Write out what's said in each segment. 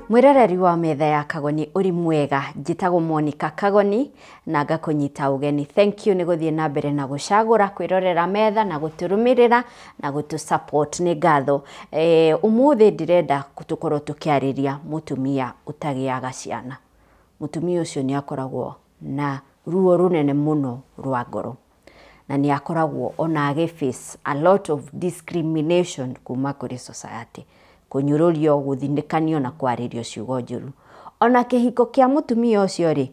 Mwiroreri wa metha ya Kagoni uri mwega, njitagwo Monica Kagoni na ngakunyita ugeni. Thank you ni guthie na mbere na gucagura kwirorera metha na guturumirira na gutu support, ni ngatho. Umuthi ndirenda tukorwo tukiariria mutumia utagiaga ciana. Mutumia ucio ni akoragwo na ruo runene muno rwa ngoro na ni akoragwo ona agi face a lot of discrimination kuma kuri society, kunyururio, guthindikanio na kwaririo ciugo njuru. Ona kihiko kia mutumia ucio ri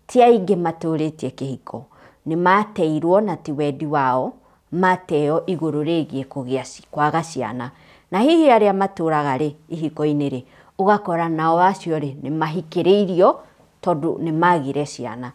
ti aingi maturitie kihiko, ni mateirwo na ti wendi wao, mateo iguru rigie kugia kwaga ciana. Na hihi aria maturaga ri ihiko-ini ri ugakora nao acio ri ni mahikiriirio tondu ni magire ciana.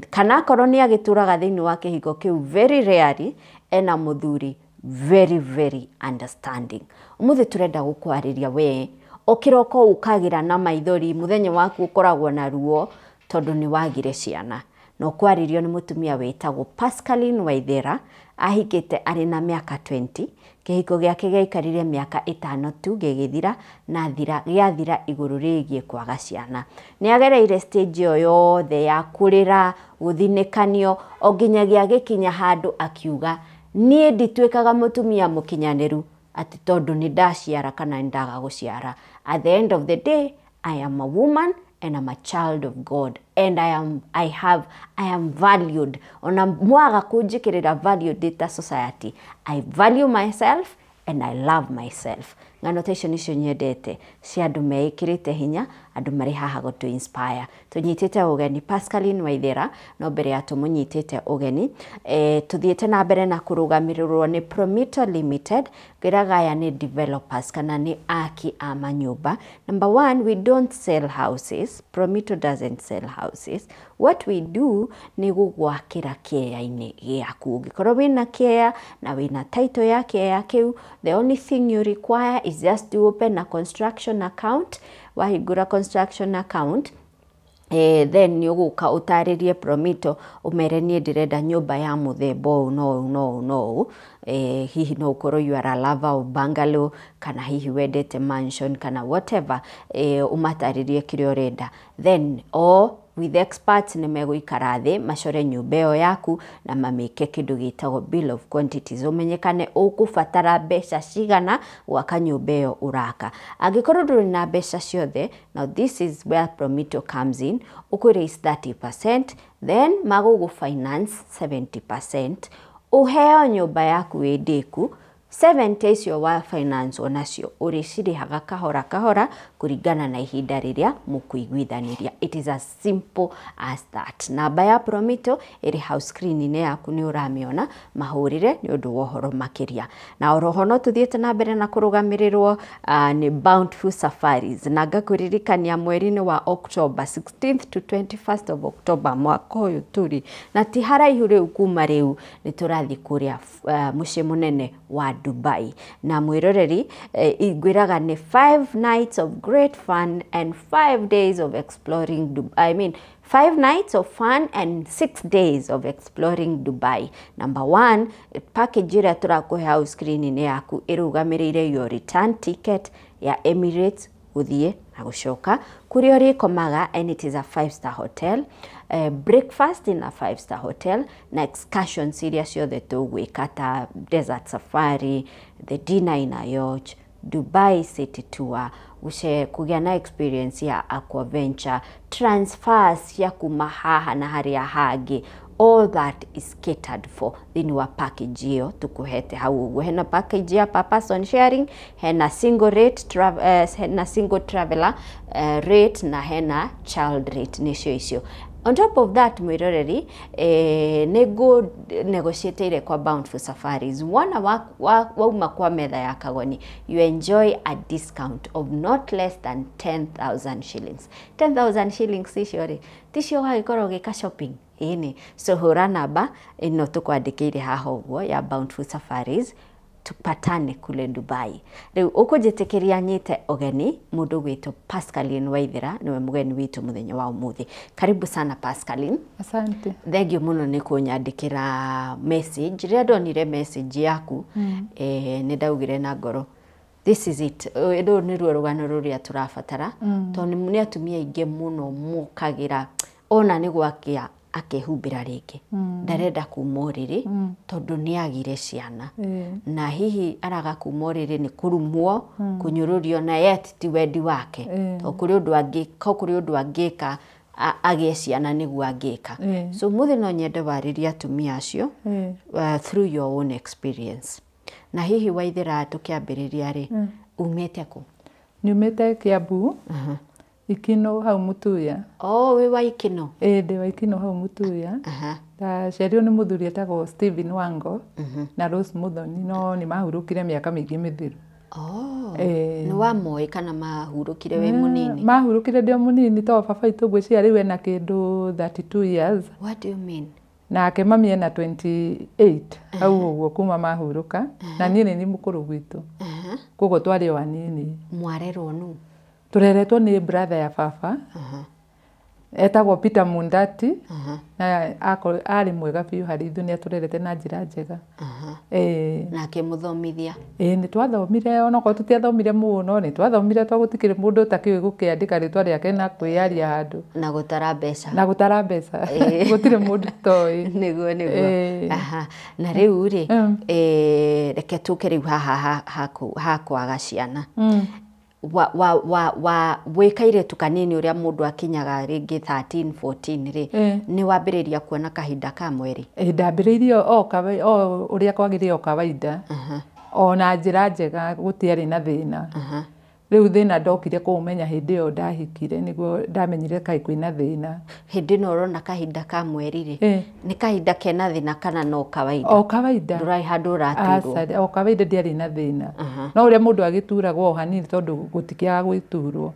Kana akorwo ni agituraga thiini wa kihiko kiu very rarely ena muthuri very very understanding. Umuthi turenda gukwariria we ukiroko ukagira na maithori muthenya waku ukoragwo na ruo tondu ni wagire ciana. No kwaririo ni mutumia witagwo Pascaline Waithera, ahikite ari na miaka 20, kihiko giake giaikarire miaka 5 tu gigithira na thira giathira iguru rigie kwaga ciana. Ni agereire stage yo yothe ya kurira, guthinikanio o nginyagia gikinya handu akiuga nie ndituikaga mutumia mukinyaniru ati tondu ni ndaciara kana ndaga guciara. At the end of the day I am a woman and I'm a child of God and I am valued. Ona mwaga kunjikirira valued ta society, I value myself and I love myself. Ng'ano ta icio nicio nyendete cia andu meikirite hinya, andu mari haha gutu inspire. Tunyitite ugeni Pascaline Waithera, no mbere ya tumunyitite ugeni tuthiite na mbere na kurugamirirwo ni Promito Limited. Ngwiraga aya ni developers kana ni aki a manyumba. Number one, we don't sell houses. Promito doesn't sell houses. What we do ni gugwakira kĩea-inĩ gĩaku. Ũngĩkorwo wĩna kĩea na wĩna title ya kĩea kĩu, the only thing you require is just to open a construction account. Wahingũra construction account, then nĩ ũgũka ũtarĩrie Promito ũmere niĩ ndĩrenda nyũmba ya mũthemba ũũ na ũũ na ũũ na ũũ. Hihi no ũkorwo you are a lover of bungalow kana hihi wendete mansion kana whatever, ũmatarĩrie kĩrĩa ũrenda. Then all with experts nĩ megũikara thĩ macore nyũmba ĩyo yaku na mamĩke kĩndũ gĩtagwo bill of quantities, ũmenyekane ũkũbatara mbeca cigana gwaka nyũmba ĩyo ũraka. Angĩkorwo ndũrĩ na mbeca ciothe, now this is where Promito comes in, ũkũ raise 30%, then magũgũ finance 70%, ũheo nyũmba yaku ĩ ndĩku. 70 icio wa finance onacio ũrĩcirĩhaga kahora kahora kũringana na ihinda rĩrĩa mũkũiguithanĩria. It is as simple as that. Namba ya Promito ĩrĩ hau screen-inĩ yaku nĩ ũramĩona, mahũrĩre nĩ ũndũ wa ũhoro makĩria. Na oroho no tũthiĩte na mbere na kũrũgamĩrĩrwo nĩ Bountiful Safaris, na ngakũririkania mweri-inĩ wa October 16th to 21st of October mwaka ũyũ tũrĩ, na ti haraihu rĩu kuma rĩu nĩ tũrathiĩ kũrĩa mũciĩ mũnene wa Dubai. Na mwiroreri, ngwiraga ni 5 nights of great fun and 5 days of exploring Dubai. I mean 5 nights of fun and 6 days of exploring Dubai. Number 1, package ĩrĩa tũrakũhe hau screen-inĩ yaku ĩrũgamĩrĩire your return ticket ya Emirates gũthiĩ na gũcoka kũrĩa ũrĩkomaga, and it is a 5-star hotel, breakfast in a 5-star hotel na excursions iria ciothe tũgwĩka ta desert safari, the dinner in a yacht, Dubai city tour, kũgĩa na experience ya aquaventure, transfers cia kuma haha na harĩa hangĩ. All that is catered for thĩinĩ wa package ĩyo tũkũhete hau ũguo. Hena package ya per person sharing, hena single rate, hena single traveler rate na hena child rate, nĩcio icio. On top of that, mwiroreri, nĩ ngũ negotiateire kwa Bountiful Safaris. Wona wauma kwa metha ya Kagoni, you enjoy a discount of not less than 10,000 shillings. 10,000 shillings icio rĩ, ticio ũgagĩkorwo ũgĩka shopping. Ĩni, so hũra namba ĩno tũkwandĩkĩire haha ũguo ya Bountiful Safaris, tupatane kule Dubai. Rĩu ũkũnjĩtĩkĩria nyite ũgeni mũndũ gwĩtwo Pascaline Waithera, nĩwe mũgeni witũ mũthenya wa ũmũthĩ. Karibu sana Pascaline. Asante. Thank you mũno nĩ kũnyandĩkĩra message. Rĩrĩa ndonire message yaku, nĩ ndaugire na ngoro, this is it. Rũrũ nĩruo rũgano rũrĩa tũrabatara, tondũ nĩ atumia aingĩ mũno mokagĩra ona nĩ gwakĩa akehumbĩra rĩngĩ, ndarenda kuma ũrĩrĩ tondũ nĩ agire ciana, na hihi araga kuma ũrĩrĩ nĩ kũrumwo, kũnyũrũrio, na yet ti wendi wake, tondũ kũrĩ ũndũ angĩ, kũrĩ ũndũ angĩka agĩe ciana nĩguo angĩka. So mũthĩ no nyende warĩrie atumia acio through your own experience. Na hihi Waithera, tũkĩambĩrĩria rĩ, umĩte kũ? Nyumĩte Kiambu, Ikino hau Mutuya. Oh, wĩ wa Ikino? Ĩĩ, ndĩ wa Ikino hau Mutuya. Ndaciarirwo nĩ mũthuri etagwo Stephen Wango na Rose Muthoni, no nĩ mahurũkire mĩaka mĩingĩ mĩthiru. Oh. Nĩ wamoĩ kana mahurũkire wĩ mũnini? Mahurũkire ndĩ o mũnini, tondũ baba witũ ngwĩciria rĩu ena kĩndũ 32 years. What do you mean? Nake mami ena 28 hau ũguo kuma mahurũka, na niĩ nĩ niĩ mũkũrũ gwitũ, koguo twarĩ o anini. Mwarerwo nũ? Tũreretwo nĩ brother ya baba etagwo Peter Mundati, na arĩ mwega biũ harĩ ithuĩ, nĩ atũrerete na njĩra njega. Ĩĩ. Nake mũthomithia? Ĩĩ, nĩ twathomire, onokorwo tũtiathomire mũno, nĩ twathomire, tondũ gũtikĩrĩ mũndũ ũtakĩũĩ gũkĩandĩka rĩtwa rĩake na kwĩyaria handũ. Na gũtara mbeca. Na gũtara mbeca, gũtirĩ mũndũ ũtoĩ. Nĩguo. Aha. Na rĩu rĩ, reke tũke rĩu haha ha kwaga ciana. Wa wĩ kairĩtu kanini, ũrĩa mũndũ akinyaga rĩngĩ 13 14 rĩ, nĩ wambĩrĩria kuona kahinda ka mweri? Ndambĩrĩirie o ũrĩa kwagĩrĩire, o kawaida, o na njĩra njega, gũtiarĩ na thĩna. Rĩu thĩna ndokire kũũmenya hĩndĩ ĩyo ndahikire, nĩguo ndamenyire kaĩ kwĩna thĩna. Hĩndĩ ĩno ũrona kahinda ka mweri rĩ, nĩ kahinda kena thĩna kana no kawaida? O kawaida. Ndũrarĩ handũ ũraturwo? Aca, o kawaida, ndiarĩ na thĩna, no ũrĩa mũndũ agĩturagwo o hanini, tondũ gũtikĩaga gwĩturwo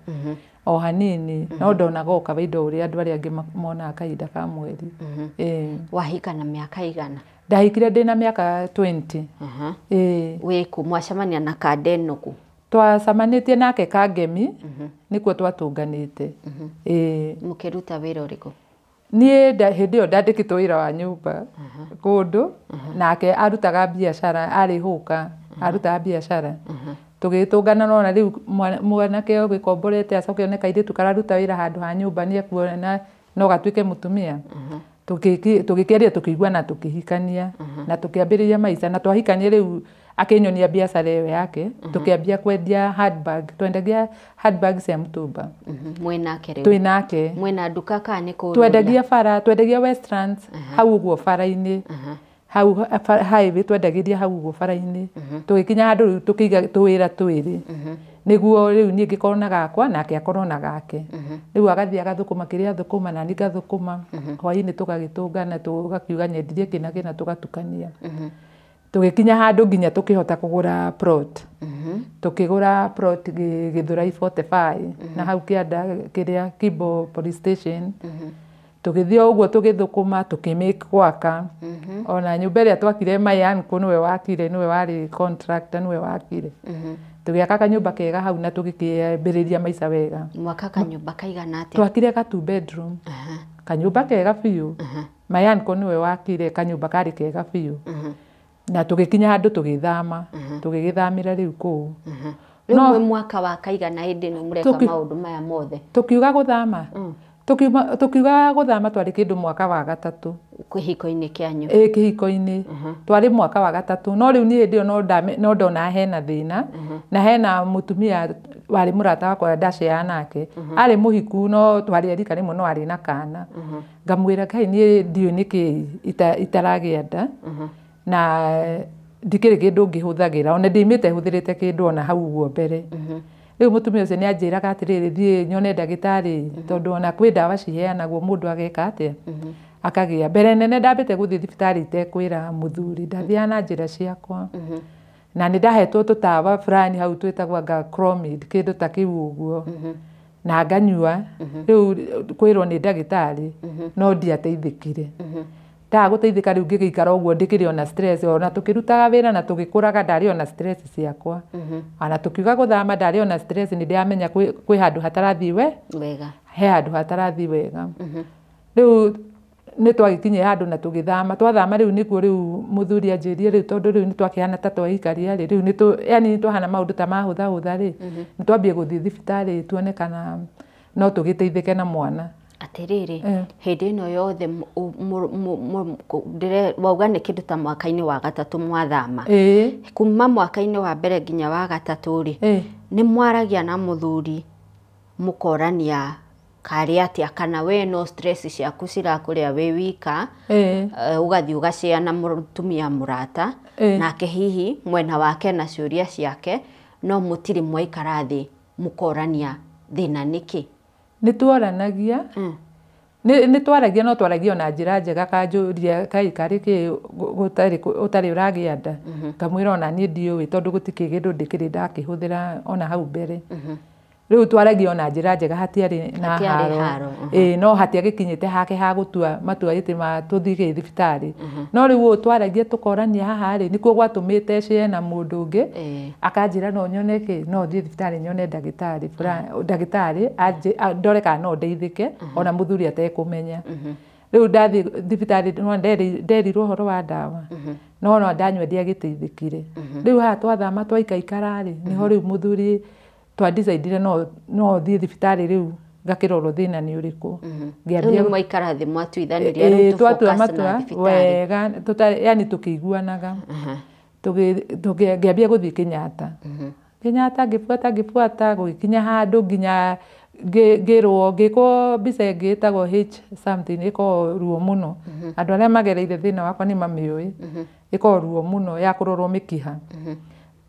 o hanini, no ndonaga o kawaida ũrĩa andũ arĩa angĩ monaga kahinda ka mweri. Wahika na mĩaka igana? Ndahikire ndĩna mĩaka 20. Ĩĩ. Wĩkũ mwacemania na kanda ĩno kũ? Twacemanĩtie nake Kangemi, nĩkuo twatũnganĩte. Ĩĩ. Mũkĩruta wĩra ũrĩkũ? Niĩ hĩndĩ ĩyo ndandĩkĩtwo wĩra wa nyũmba kũndũ, nake arutaga biacara, arĩ hũka, arutaga biacara. Tũgĩtũngana, nona rĩu mwanake ũgĩkomborete acoke one kairĩtu kararuta wĩra handũ ha nyũmba, nĩ ekuona no gatuĩke mũtumia. Tũgĩkĩaria, tũkĩiguana, tũkĩhikania na tũkĩambĩrĩria maica. Na twahikania rĩu akĩnyonia biacara ĩyo yake, tũkĩambia kwendia handbag, twendagia handbag cia mũtumba. Mwĩ nake rĩu? Twĩ nake. Mwĩna nduka kana nĩ kũrũra? Twendagia bara, twendagia Westlands hau ũguo bara-inĩ, hau highway, twendagĩria hau ũguo bara-inĩ. Tũgĩkinya handũ rĩu tũkĩiga tũwĩra twĩrĩ, nĩguo rĩu niĩ ngĩkorwo na gakwa nake akorwo na gake. Rĩu agathiĩ agathũkũma kĩrĩa athũkũma, na niĩ ngathũkũma, hwaĩ-inĩ tũgagĩtũngana, tũgakiuga nyendirie kĩna kĩna, tũgatukania. Tũgĩkinya handũ nginya tũkĩhota kũgũra plot. Tũkĩgũra plot Gĩthũrai 45 na hau kĩanda kĩrĩa Kimbo police station. Tũgĩthiĩ o ũguo tũgĩthũkũma, tũkĩmake gwaka ona nyũmba ĩrĩa twakire. My uncle nĩwe wakire, nĩwe warĩ contractor, nĩwe wakire. Tũgĩaka kanyũmba kega hau na tũgĩkĩambĩrĩria maica wega. Mwaka kanyũmba kaigana atĩa? Twakire ka two bedroom, kanyũmba kega biũ. My uncle nĩwe wakire, kanyũmba karĩ kega biũ, na tũgĩkinya handũ tũgĩthama, tũgĩgĩthamĩra rĩu kũu. Rĩu mwĩ mwaka wa kaigana hĩndĩ ĩno mũreka maũndũ maya mothe? Tũkiuga gũthama, tukiuga gũthama twarĩ kĩndũ mwaka wa gatatũ. Kĩhiko-inĩ kĩanyu? Ĩ, kĩhiko-inĩ twarĩ mwaka wa gatatũ, no rĩu niĩ hĩndĩ ĩyo no ndona hena thĩna, na hena mũtumia warĩ mũrata wakwa ndaceaga nake, arĩ mũhiku, no twarĩ erika rĩmwe, no arĩ na kana. Ngamwĩra, "Ngai, niĩ ndiũĩ nĩkĩ itaragĩa nda, na ndikĩrĩ kĩndũ ngĩhũthagĩra, ona ndimĩte hũthĩrĩte kĩndũ ona hau ũguo mbere." Rĩu mũtumia ũcio nĩ anjĩraga atĩrĩrĩ thiĩ nyone ndagĩtarĩ tondũ ona kwĩ ndawa ciheanagwo mũndũ ageka atĩa akagĩa. Mbere nene ndambĩte gũthiĩ thibitarĩ itekwĩra mũthuri, ndathiaga na njĩra ciakwa. Na nĩ ndahetwo tũtawa fulani hau twĩtagwo anga Clomid kĩndũ ta kĩu ũguo na nganyua rĩu kwĩrwo nĩ ndagĩtarĩ no ndiateithĩkire. Ndaga gũteithĩka rĩu ngĩgĩikara ũguo ndĩkĩrĩ ona stress ona tũkĩrutaga wĩra na tũgĩkũraga ndarĩ ona stress ciakwa. Ona tũkiuga gũthama ndarĩ ona stress nĩ ndĩramenya kwĩ handũ hatarathiĩ we wega, he handũ hatarathiĩ wega. Rĩu nĩ twagĩkinyire handũ na tũgĩthama twathama rĩu nĩguo rĩu mũthuri anjĩrire rĩu tondũ rĩu nĩ twakĩhana ta twaikaria rĩ rĩu nĩ yani nĩ twahana maũndũ ta mahũthahũtha rĩ nĩ twambie gũthiĩ thibitarĩ tuone kana no tũgĩteithĩke na mwana. Atĩrĩrĩ hĩndĩ ĩno yothe wauga nĩ kĩndũ ta mwaka-inĩ wa gatatũ mwathama. Kuma mwaka-inĩ wa mbere nginya wa gatatũ rĩ nĩ mwaragia na mũthuri mũkorania karĩ atĩa kana we no stress ciaku cirakũrĩa wĩ wika ũgathiĩ ũgacea na mũtumia mũrata nake hihi mwena wake na ciũria ciake no mũtirĩ mwaikara thĩ mũkorania thĩna nĩkĩ? Nĩ twaranagia nĩ twaragia no twaragia ona njĩra njega kanjũria kai karĩ kĩ ũtarĩ ũragĩa nda ngamwĩra ona niĩ ndiũĩ tondũ gũtikĩ kĩndũ ndĩkĩrĩ ndakĩhũthĩra ona hau mbere. Rĩu twaragia ona njĩra njega hatiarĩ na haro no hatiagĩkinyĩte hake ha gũtua matua ĩtĩ ma tũthiĩ thibitarĩ. No rĩu ũũ twaragia tũkorania haha rĩ nĩkuo gwatũmĩte cee na mũndũ ũngĩ akanjĩra no nyone kĩ no thiĩ thibitarĩ nyone ndagĩtarĩ ndagĩtarĩ ndore kana no ndeithĩke ona mũthuri atekũmenya. Rĩu ndathiĩ thibitarĩ no nderirwo ũhoro wa ndawa no no ndanyua ndiagĩteithĩkire. Rĩu haha twathama twaikaikara rĩ nĩho rĩu mũthuri twa-decidire no thiĩ thibitarĩ rĩu ngakĩrorwo thĩna nĩ ũrĩkũ. Rĩu nĩ mwaikara thĩ mwatuithanirie rĩu twatua matua wega yani tũkĩiguanaga ngĩambia gũthiĩ Kenyatta. Kenyatta ngĩbuata ngĩbuata gũgĩkinya handũ nginya ngĩrwo ngĩkwo mbica ĩngĩ ĩtagwo H something ĩkoragwo ruo mũno. Andũ arĩa magereire thĩna wakwa nĩ mamĩũĩ. Ĩkoragwo ruo mũno ya kũrorwo mĩkiha.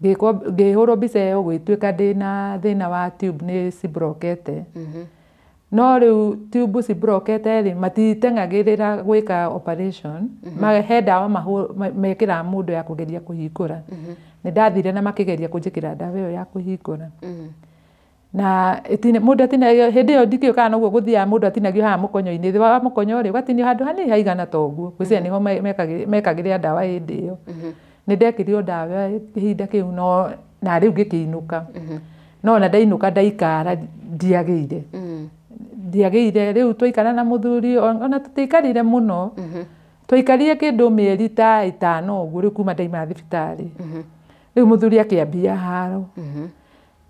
Ngĩhũrwo mbica ĩyo gũgĩtuĩka ndĩna thĩna wa tube nĩ cibrokete. No rĩu tube cibrokete rĩ matiteng'agĩrĩra gwĩka operation. He ndawa mekĩraga mũndũ ya kũgeria kũhingũra. Nĩ ndathire na makĩgeria kũnjĩkĩra ndawa ĩyo ya kũhingũra. Na mũndũ atinagio hĩndĩ ĩyo ndikĩũĩ kana noguo gũthiaga mũndũ atinagio haha mũkonyo-inĩ thĩ wa mũkonyo rĩ ũgatinio handũ hanini haigana ta ũguo gwĩciria nĩho mekagĩrĩra ndawa hĩndĩ ĩyo. Nĩ ndekĩrirwo ndawa ihinda kĩu no na rĩu ngĩkĩinũka. No ona ndainũka ndaikara ndiagĩire. Ndiagĩire rĩu twaikara na mũthuri ona tũtiaikarire mũno. Twaikarire kĩndũ mĩeri ta ĩtano ũguo rĩu kuma ndaima thibitarĩ. Rĩu mũthuri akĩambia haro.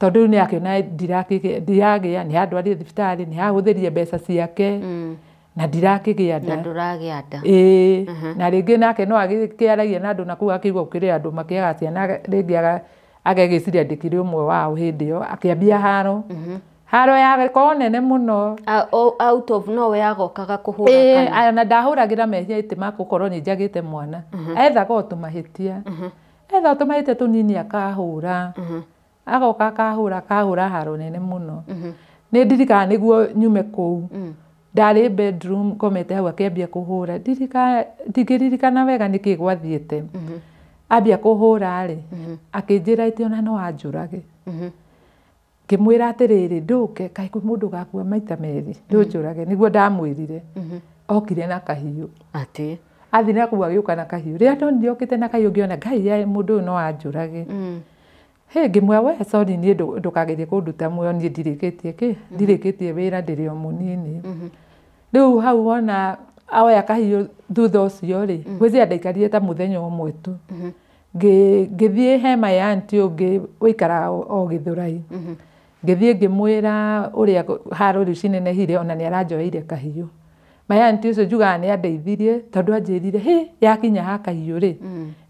Tondũ rĩu nĩ akĩona ndiragĩa nĩ andwarire thibitarĩ nĩ ahũthĩrire mbeca ciake na ndirakĩgĩa nda. Na ndũragĩa nda. Ĩĩ na rĩngĩ nake no agĩkĩaragia na andũ na kũu akĩigua gũkĩrĩ andũ makĩaga ciana rĩngĩ agegĩciria ndĩkĩrĩ ũmwe wao hĩndĩ ĩyo akĩambia haro. Haro yakorwo nene mũno. Out of nowhere agokaga kũhũra kana? Na ndahũragĩra mehia ĩtĩ ma gũkorwo nĩ njagĩte mwana. Ethaga o tũmahĩtia. Etha o tũmahĩtia tũnini akahũra. Agoka akahũra akahũra haro nene mũno. Nĩ ndirikanaga nĩguo nyume kũu. Ndarĩ bedroom ngomete hau akĩambia kũhũra. Ndingĩririkana wega nĩkĩ gwathiĩte. Ambia kũhũra rĩ akĩnjĩra atĩ ona no anjũrage. Ngĩmwĩra atĩrĩrĩ ndũke kaĩ kwĩ mũndũ ũgakua maita merĩ ndũnjũrage nĩguo ndamwĩrire. Okire na kahiũ. Atĩ? Athiĩ na kũu agĩũka na kahiũ. Rĩrĩa ndonire okĩte na kahiũ ngĩona Ngai mũndũ ũyũ no anjũrage. Hĩ ngĩmwĩra we sorry niĩ ndũkagerie kũnduta muoyo niĩ ndirĩkĩtie kĩ ndirĩkĩtie wĩra ndĩrĩ o mũnini. Rĩu hau wona oya kahiũ thutha ũcio rĩ ngwĩciria ndaikarire ta mũthenya ũmwe tu. Ngĩthiĩ he my auntie ũngĩ ũikaraga o Gĩthũrai. Ngĩthiĩ ngĩmwĩra ũrĩa haro rĩu cinenehire ona nĩ aranjoeire kahiũ. My auntie ũcio njugaga nĩ andeithirie tondũ anjĩrire hĩ yakinya ha kahiũ rĩ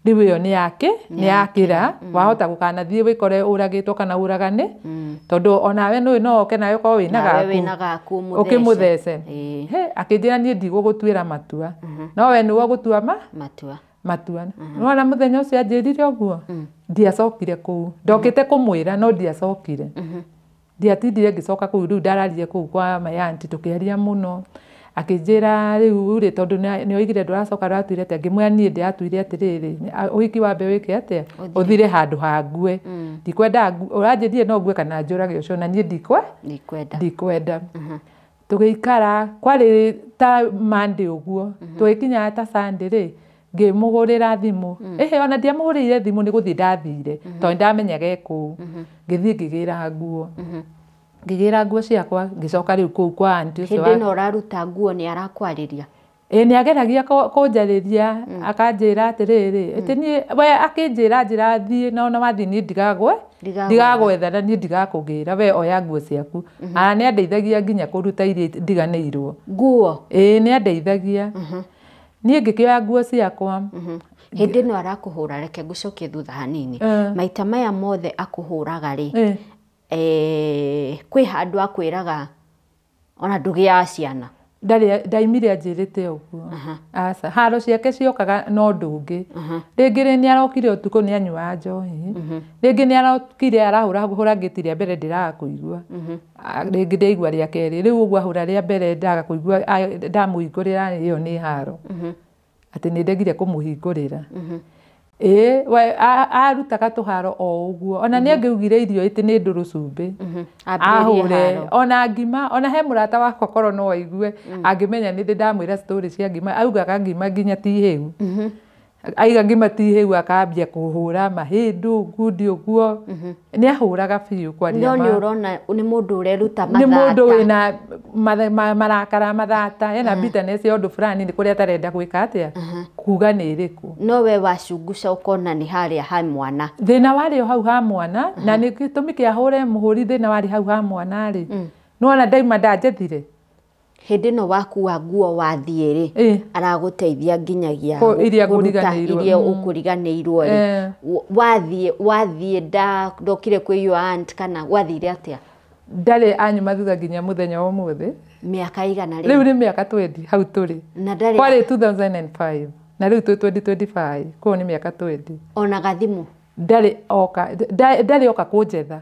rĩu ĩyo nĩ yake nĩ yakĩra wahota gũkanathiĩ wĩkore ũragĩtwo kana ũragane tondũ onawe nĩũĩ no oke nawe ũkorwo wĩna gaku ũkĩmũthece. Hĩ akĩnjĩra niĩ ndigũgũtuĩra matua no we nĩwe ũgũtua matua. Nĩwona mũthenya ũcio anjĩrire ũguo ndiacokire kũu ndokĩte kũmwĩra no ndiacokire. Ndiatindire ngĩcoka kũu rĩu ndararire kũu kwa my auntie tũkĩaria mũno. Akĩnjĩra rĩu rĩ tondũ nĩ oigire ndũracoka ndũratuire atĩa, ngĩmwĩra niĩ ndĩratuire atĩrĩrĩ, ũhiki wambe wĩke atĩa, ũthire handũ ha ngue. Ndikwenda ũranjĩrire no ngue kana njũrage ũcio na niĩ ndikwenda. Tũgĩikara kwarĩ ta Monday ũguo, tũgĩkinya ta Sunday rĩ, ngĩmũhũrĩra thimũ. Ĩhĩ ona ndiamũhũrĩire thimũ nĩ gũthiĩ ndathire tondũ nĩndamenyaga e kũu. Ngĩthiĩ ngĩgĩra nguo. Ngĩgĩra nguo ciakwa ngĩcoka rĩu kũu kwa auntie ũcio. Hĩndĩ ĩno ũraruta nguo nĩ arakwarĩria? Ĩĩ nĩ ageragia kũnjarĩria akanjĩra atĩrĩrĩ, atĩ niĩ we akĩnjĩra njĩra thiĩ na ona wathiĩ niĩ ndigagwetha na niĩ ndigakũgĩra, we oya nguo ciaku. Nĩ andeithagia nginya kũruta iria ndiganĩirwo. Nguo? Ĩĩ nĩ andeithagia. Niĩ ngĩkĩoya nguo ciakwa. Hĩndĩ ĩno arakũhũra, reke ngũcokie thutha hanini. Maita maya mothe akũhũraga rĩ, kwĩ handũ akwĩraga ona ndũgĩaga ciana? Ndaimire anjĩrĩte ũguo. Aca, haro ciake ciokaga na ũndũ ũngĩ. Rĩngĩ rĩ nĩ arokire ũtukũ nĩ anyuaga njohi. Rĩngĩ nĩ arokire arahũrahũra ngĩti rĩa mbere ndĩraga kũigua. Rĩngĩ ndaigua rĩa kerĩ. Rĩu ũguo ahũra rĩa mbere ndaga kũigua, ndamũhingũrĩra ĩyo nĩ haro. Atĩ nĩ ndegire kũmũhingũrĩra. Ĩĩ we arutaga tũharo o ũguo. Ona nĩ angĩugire irio ĩtĩ nĩ ndũrũ cumbĩ. Ahũre ona ngima, ona he mũrata wakwa korwo no aigue angĩmenya nĩ ndĩ ndamwĩra story cia ngima, augaga ngima nginya ti hĩu. Aiga ngima ti hĩu akambia kũhũra mahĩndũ ngundi ũguo. Nĩ ahũraga biũ kwaria ma. No nĩ ũrona nĩ mũndũ ũreruta mathata. Nĩ mũndũ wĩna marakara mathata, ena bitterness ya ũndũ fulani nĩ kũrĩa atarenda gwĩka atĩa, kuga nĩ ĩrĩkũ. No we wacunguca ũkona nĩ harĩa ha mwana. Thĩna warĩ o hau ha mwana, na nĩ gĩtũmi kĩa hũre mũhũri thĩna warĩ hau ha mwana rĩ. Nĩwona ndaima ndanjethire. Hĩndĩ ĩno wakua nguo wathiĩ rĩ, aragũteithia nginyagia iria ũkũriganĩirwo rĩ. Wathiĩ ndokire kwĩ your aunt kana wathire atĩa? Ndarĩ anyuma thutha nginya mũthenya wa ũmũthĩ. Mĩaka igana rĩ? Rĩu nĩ mĩaka 20 hau tũrĩ. Na ndarĩ kwarĩ 2005 na rĩu twĩ 2025, koguo nĩ mĩaka 20. Ona gathimũ? Ndarĩ oka kũnjetha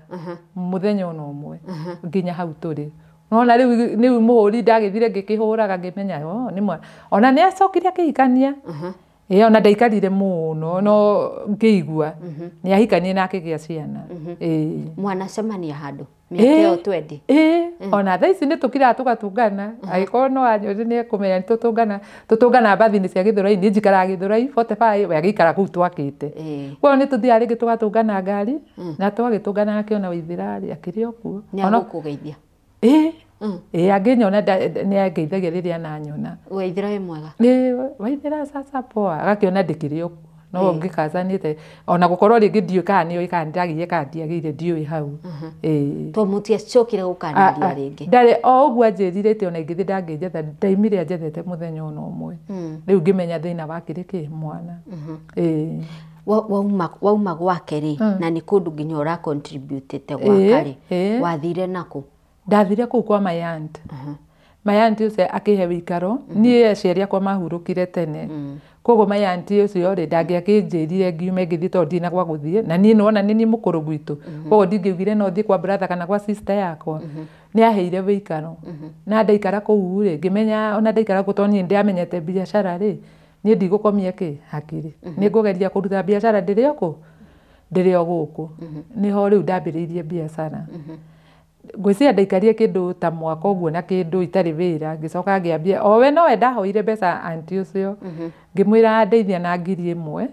mũthenya ona ũmwe nginya hau tũrĩ. Nona rĩu mũhũri ndagĩthire ngĩkĩhũraga ngĩmenya nĩ mwana. Ona nĩ acokire akĩhikania. Ĩĩ ona ndaikarire mũno no ngĩigua nĩ ahikanie na akĩgĩa ciana. Ĩĩ. Mwanacemania handũ mĩaka ĩyo 20? Ĩĩ, ona thaa ici nĩ tũkiraga tũgatũngana. Angĩkorwo no anyone nĩ ekũmenya nĩ tũtũngana, tũtũngana mbathi-inĩ cia Gĩthũrai, niĩ njikaraga Gĩthũrai 45, we agĩikara kũu twakĩte. Koguo nĩ tũthiaga rĩngĩ tũgatũngana ngari na twagĩtũngana akĩona Waithĩra rĩ akĩrĩ o kuo. Nĩ agũkũgeithia? Ĩĩ. Ĩĩ angĩnyona nĩ angeithagia rĩrĩa ananyona. Waithĩra wĩ mwega? Ĩĩ Waithĩra sasa poa, agakĩona ndĩkĩrĩ o kuo. No ngĩkacanĩte ona gũkorwo rĩngĩ ndiũĩ kana nĩoĩ kana ndagĩire kana ndiagĩire ndiũĩ hau. Ĩĩ. To mũtiacokire gũkanĩria rĩngĩ? Ndarĩ o ũguo anjĩrire atĩ ona ingĩthiĩ ndangĩnjetha, ndaimire anjethete mũthenya ona ũmwe. Rĩu ngĩmenya thĩna wakĩrĩ kĩ mwana. Ĩĩ. Wauma gwake rĩ, na nĩ kũndũ nginya ũra contribute gwaka rĩ, wathire nakũ? Ndathire kũu kwa my aunt. My aunt ũcio akĩhe wĩikaro, niĩ aciari akwa mahurũkire tene. Koguo my aunt ũcio rĩ ndangĩakĩnjĩrire ngiume ngĩthiĩ tondũ ndirĩ na gwa gũthiĩ, na niĩ nĩwona nĩ niĩ mũkũrũ gwitũ. Koguo ndingĩaugire no thiĩ kwa brother kana kwa sister yakwa. Nĩ aheire wĩikaro. Na ndaikara kũu rĩ, ngĩmenya ona ndaikara kũu tondũ niĩ nĩndamenyete biacara rĩ, niĩ ndigũkomia kĩ hakiri. Nĩ ngũgeria kũruta biacara ndĩrĩ o kũ? Ndĩrĩ o gũkũ. Nĩho rĩu ndambĩrĩirie biacara. Ngwĩciria ndaikarire kĩndũ ta mwaka ũguo na kĩndũ itarĩ wĩra, ngĩcoka ngĩambia o we nowe ndahoire mbeca auntie ũcio, ngĩmwĩra ndeithia na 1,000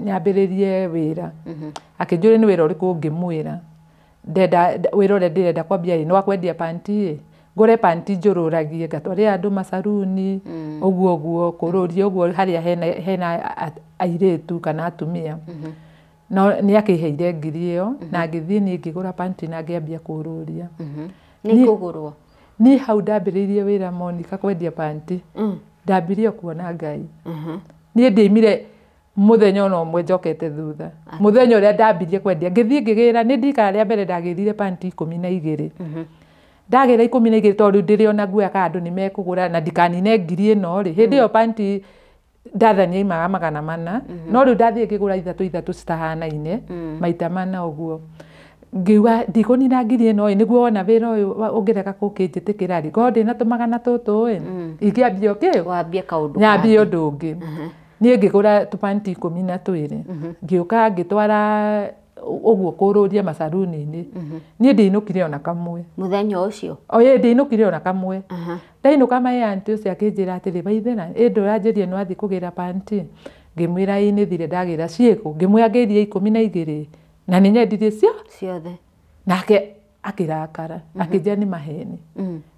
nyambĩrĩrie wĩra. Akĩnjũria nĩ wĩra ũrĩkũ ngĩmwĩra. Ndenda wĩra ũrĩa ndĩrenda kwambia ĩ nĩ wa kwendia panti ĩ, ngũre panti njũrũragie ngatwarĩra andũ macaruni ũguo ũguo kũrũria ũguo harĩa hena airĩtu kana atumia. No nĩ akĩheire 1,000 ĩyo na ngĩthiĩ niĩ ngĩgũra panti na ngĩambia kũrũria. Nĩ kũgũrwo? Niĩ hau ndambĩrĩirie wĩra Monica kwendia panti. Ndambirie kuona Ngai. Niĩ ndiaimire mũthenya ona ũmwe njokete thutha. Mũthenya ũrĩa ndambirie kwendia ngĩthiĩ ngĩgĩra, nĩ ndikara rĩa mbere ndagĩrire panti 12. Ndagĩra 12 tondũ rĩu ndĩrĩ ona nguoya kana andũ nĩ mekũgũra na ndikanine 1,000 ĩno rĩ. Hĩndĩ ĩyo panti ndathani yaimaga 400, no rĩu ndathiĩ ngĩgũra ithatũ ithatũ citahanaine maita mana ũguo. Ngiuga ndikũnina ngiri ĩno ĩ nĩguo wona wĩra ũyũ ũngĩrega gũkĩnjĩtĩkĩra rĩ korwo ndĩna tũmagana tũtũ ĩ ingĩambia kĩ wambie kaũndũ nyambie ũndũ ũngĩ. Niĩ ngĩgũra tũpanti 12 ngĩũka ngĩtwara ũguo kũrũria macaruni-inĩ. Niĩ ndinũkire ona kamwe mũthenya ũcio. Oye ndinũkire ona kamwe. Ndainũka my aunty ũcio akĩnjĩra atĩrĩ Waithera ĩ ndũranjĩrie nĩ wathiĩ kũgĩra panti. Ngĩmwĩra ĩ nĩ thire ndagĩra ciĩkũ. Ngĩmwĩra ngĩirie 12 na nĩ nyendirie cio ciothe. Nake akĩrakara akĩnjĩra nĩ maheni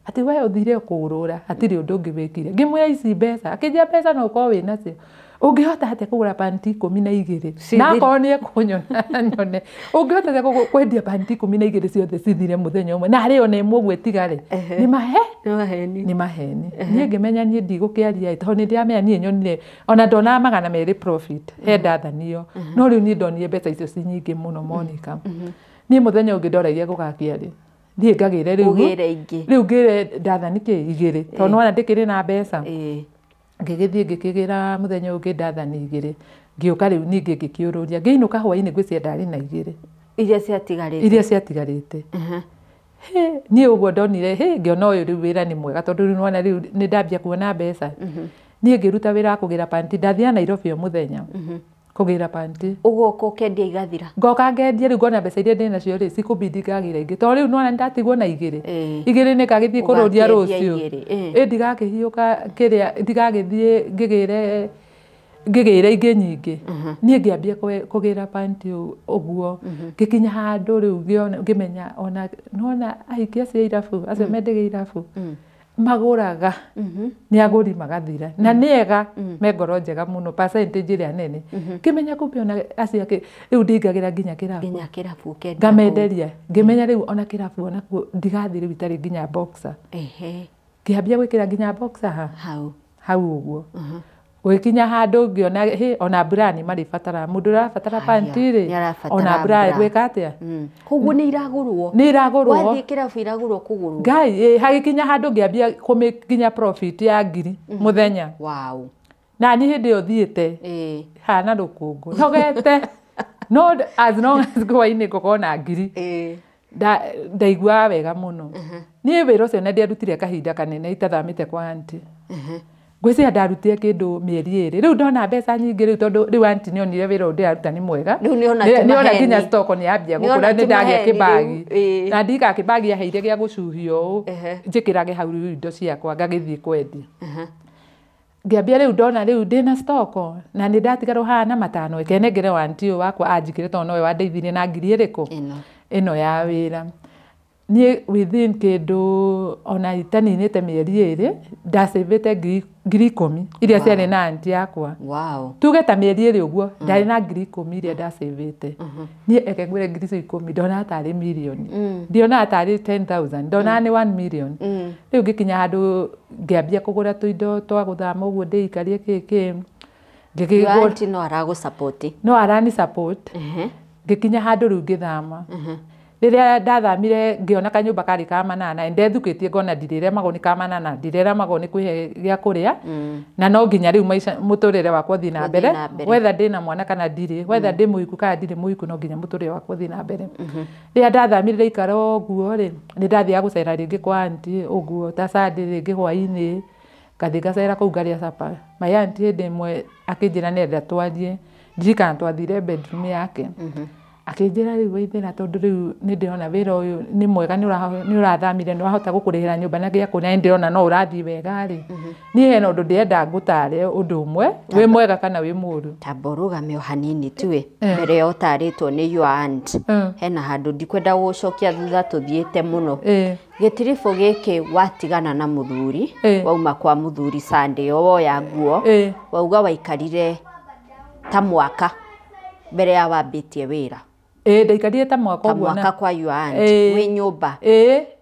atĩ we ũthire kũũrũra hatirĩ ũndũ ũngĩ wĩkire. Ngĩmwĩra ici mbeca akĩnjĩra mbeca no ũkorwo wĩ nacio ũngĩhota atĩa kũgũra panti 12 na akorwo nĩ ekũnyona nyone ũngĩhota atĩa kwendia panti 12 ciothe cithire mũthenya ũmwe na harĩ ona ĩmwe ũguo ĩtigare nĩ maheni nĩ maheni. Niĩ ngĩmenya niĩ ndigũkĩaria tondũ nĩ ndĩramenya niĩ nyonire ona ndonaga 200 profit he ndathanio no rĩu niĩ ndonire mbeca icio ci nyingĩ mũno Monica. Niĩ mũthenya ũngĩ ndoragia gũgakia rĩ thiĩ ngagĩre rĩu rĩu ngĩre ndathani kĩ igĩrĩ tondũ nĩwona ndĩkĩrĩ na mbeca. Ngĩgĩthiĩ ngĩkĩgĩra mũthenya ũngĩ ndathani igĩrĩ ngĩũka rĩu ningĩ ngĩkĩũrũria ngĩinũka hwainĩ ngwĩciria ndarĩ na igĩrĩ iria ciatigarĩte. Niĩ ũguo ndonire ngĩona ũyũ rĩu wĩra nĩ mwega tondũ rĩu nĩwona rĩu nĩ ndambia kuona mbeca. Niĩ ngĩruta wĩra wa kũgĩra panti ndathiaga Nairobi o mũthenya kũgĩra panti. Ũgoka ũkendia igathira. Ngoka ngendia rĩu ngona mbeca iria ndĩ nacio rĩ cikũbidi ngagĩra ingĩ tondũ rĩu nĩwona nĩndatigwo na igĩrĩ. Igĩrĩ nĩ ngagĩthiĩ kũrũria rũciũ. Ĩ ndigakĩhiũka kĩrĩa ndigagĩthiĩ ngĩgĩre ingĩ nyingĩ. Niĩ ngĩambia kũgĩra panti ũguo ngĩkinya handũ rĩu ngĩmenya ona nĩwona ahiki acio a irabu acio mendagia irabu magũraga nĩ agũri magathira na nĩ ega me ngoro njega mũno percentage ĩrĩa nene. Ngĩmenya kumbe ona acio angĩ rĩu ndingagĩra nginya kĩrabu ngamenderia ngĩmenya rĩu ona kĩrabu onakuo ndigathiĩ rĩu itarĩ nginya boxer. Ngĩambia gwĩkĩra nginya boxer hau ũguo. Gũgĩkinya handũ ngĩona ona bra nĩ marĩbatara mũndũ ũrabatara panti rĩ ona bra gwĩka atĩa. Koguo nĩ iragũrwo. Nĩ iragũrwo. Wathiĩ kĩrabu iragũrwo kũgũrwo. Ngai hagĩkinya handũ ngĩambia kũmĩkinya profit ya 1000 mũthenya. Wow. Na niĩ hĩndĩ ĩyo thiĩte hana rũkũngũ nogete no as long as hwainĩ ngũkorwo na 1000 ndaiguaga wega mũno. Niĩ wĩra ũcio na ndiarutire kahinda kanene itathamĩte kwa aunty. Ngwĩciria ndarutire kĩndũ mĩeri 2 rĩu ndona mbeca nyingĩ rĩu tondũ rĩu aunty nĩonire wĩra ũyũ ndĩraruta nĩ mwega. Nĩona nginya stock nĩyambia gũkũra nĩ ndagĩa kĩbagi na ndika kĩbagi aheire gĩa gũcuhio ũũ njĩkĩrage hau rĩu indo ciakwa ngagĩthiĩ kwendia. Ngĩambia rĩu ndona rĩu ndĩna stock na nĩ ndatigarwo haha na 5 ĩkenengere aunty ũyũ wakwa anjĩkĩre tondũ nowe wandeithirie na 1000 ĩrĩkũ ĩno ya wĩra. Niĩ within kĩndũ ona itaninĩte mĩeri 2 ndacĩvĩte 10,000 iria ciarĩ na aunty yakwa. Tuge ta mĩeri 2 ũguo ndarĩ na 10,000 iria ndacĩvĩte. Niĩ eke ngwĩre ngiri icio 10 ndonaga tarĩ mirioni ndionaga tarĩ 10,000 ndonaga nĩ 1 million. Rĩu ngĩkinya handũ ngĩambia kũgũra tũindo twa gũthama ũguo ndĩikarie kĩ kĩ. Aunty no aragũ support. No arani support. Ngĩkinya handũ rĩu ngĩthama. Rĩrĩa ndathamire ngĩona kanyũmba karĩ ka 8 ndethukĩtie ngona ndirĩremagwo nĩ ka 8 ndirĩremagwo nĩ kwĩhe gĩa kũrĩa na no nginya rĩu maica mũtũrĩre wakwa ũthiĩ na mbere whether ndĩna mwana kana ndirĩ whether ndĩ mũhiku kana ndirĩ mũhiku no nginya mũtũrĩre wakwa ũthiĩ na mbere. Rĩrĩa ndathamire ndaikara ũguo rĩ nĩ ndathiaga gũcera rĩngĩ kwa aunty ũguo ta Sunday rĩngĩ hwainĩ ngathiĩ ngacera kũu ngarĩa supper. My aunty hĩndĩ ĩmwe akĩnjĩra nĩenda twarie ndirikana twathire bedroom yake. Akĩnjĩra rĩu Waithera tondũ rĩu nĩ ndĩrona wĩra ũyũ nĩ mwega nĩ ũrathamire nĩ wahota gũkũrĩhĩra nyũmba na gĩa kũrĩa nĩ ndĩrona no ũrathiĩ wega rĩ niĩ hena ũndũ ndĩrenda ngũtare ũndũ ũmwe wĩ mwega kana wĩ mũũru. Tamba ũrũgame o hanini tu mbere ya ũtarĩtwo nĩ your aunt hena handũ ndikwenda gũcokia thutha tũthiĩte mũno. Gĩtiribũ gĩkĩ watigana na mũthuri wauma kwa mũthuri Sunday woya nguo wauga waikarire ta mwaka mbere ya wambĩtie wĩra. Ndaikarire ta mwaka ũguo mwaka kwa your aunt wĩ nyũmba.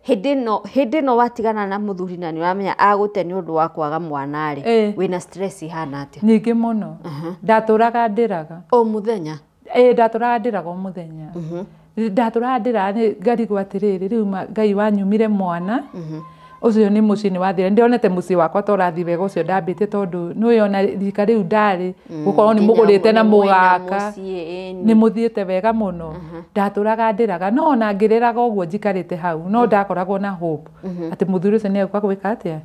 Hĩndĩ ĩno watigana na mũthuri na nĩũramenya agũte nĩ ũndũ wa kwaga mwana rĩ wĩna stress ihana atĩa? Nyingĩ mũno. Ndatũraga ndĩraga o mũthenya. Ndatũraga ndĩraga o mũthenya. Ndatũraga ndĩraga ngarigwo atĩrĩrĩ rĩu Ngai wanyumire mwana Ũcio nĩ mũciĩ nĩ wathira. Ndionete mũciĩ wakwa ta ũrathiĩ wega ũcio ndambĩtie tondũ nĩũĩ ona rika rĩu ndarĩ gũkorwo nĩ mũgũrĩte na mũgaka nĩ mũthiĩte wega mũno. Ndatũraga ndĩraga no ona ngĩrĩraga ũguo njikarĩte hau no ndakoragwo na hope atĩ mũthuri ũcio nĩ egũka gwĩka atĩa,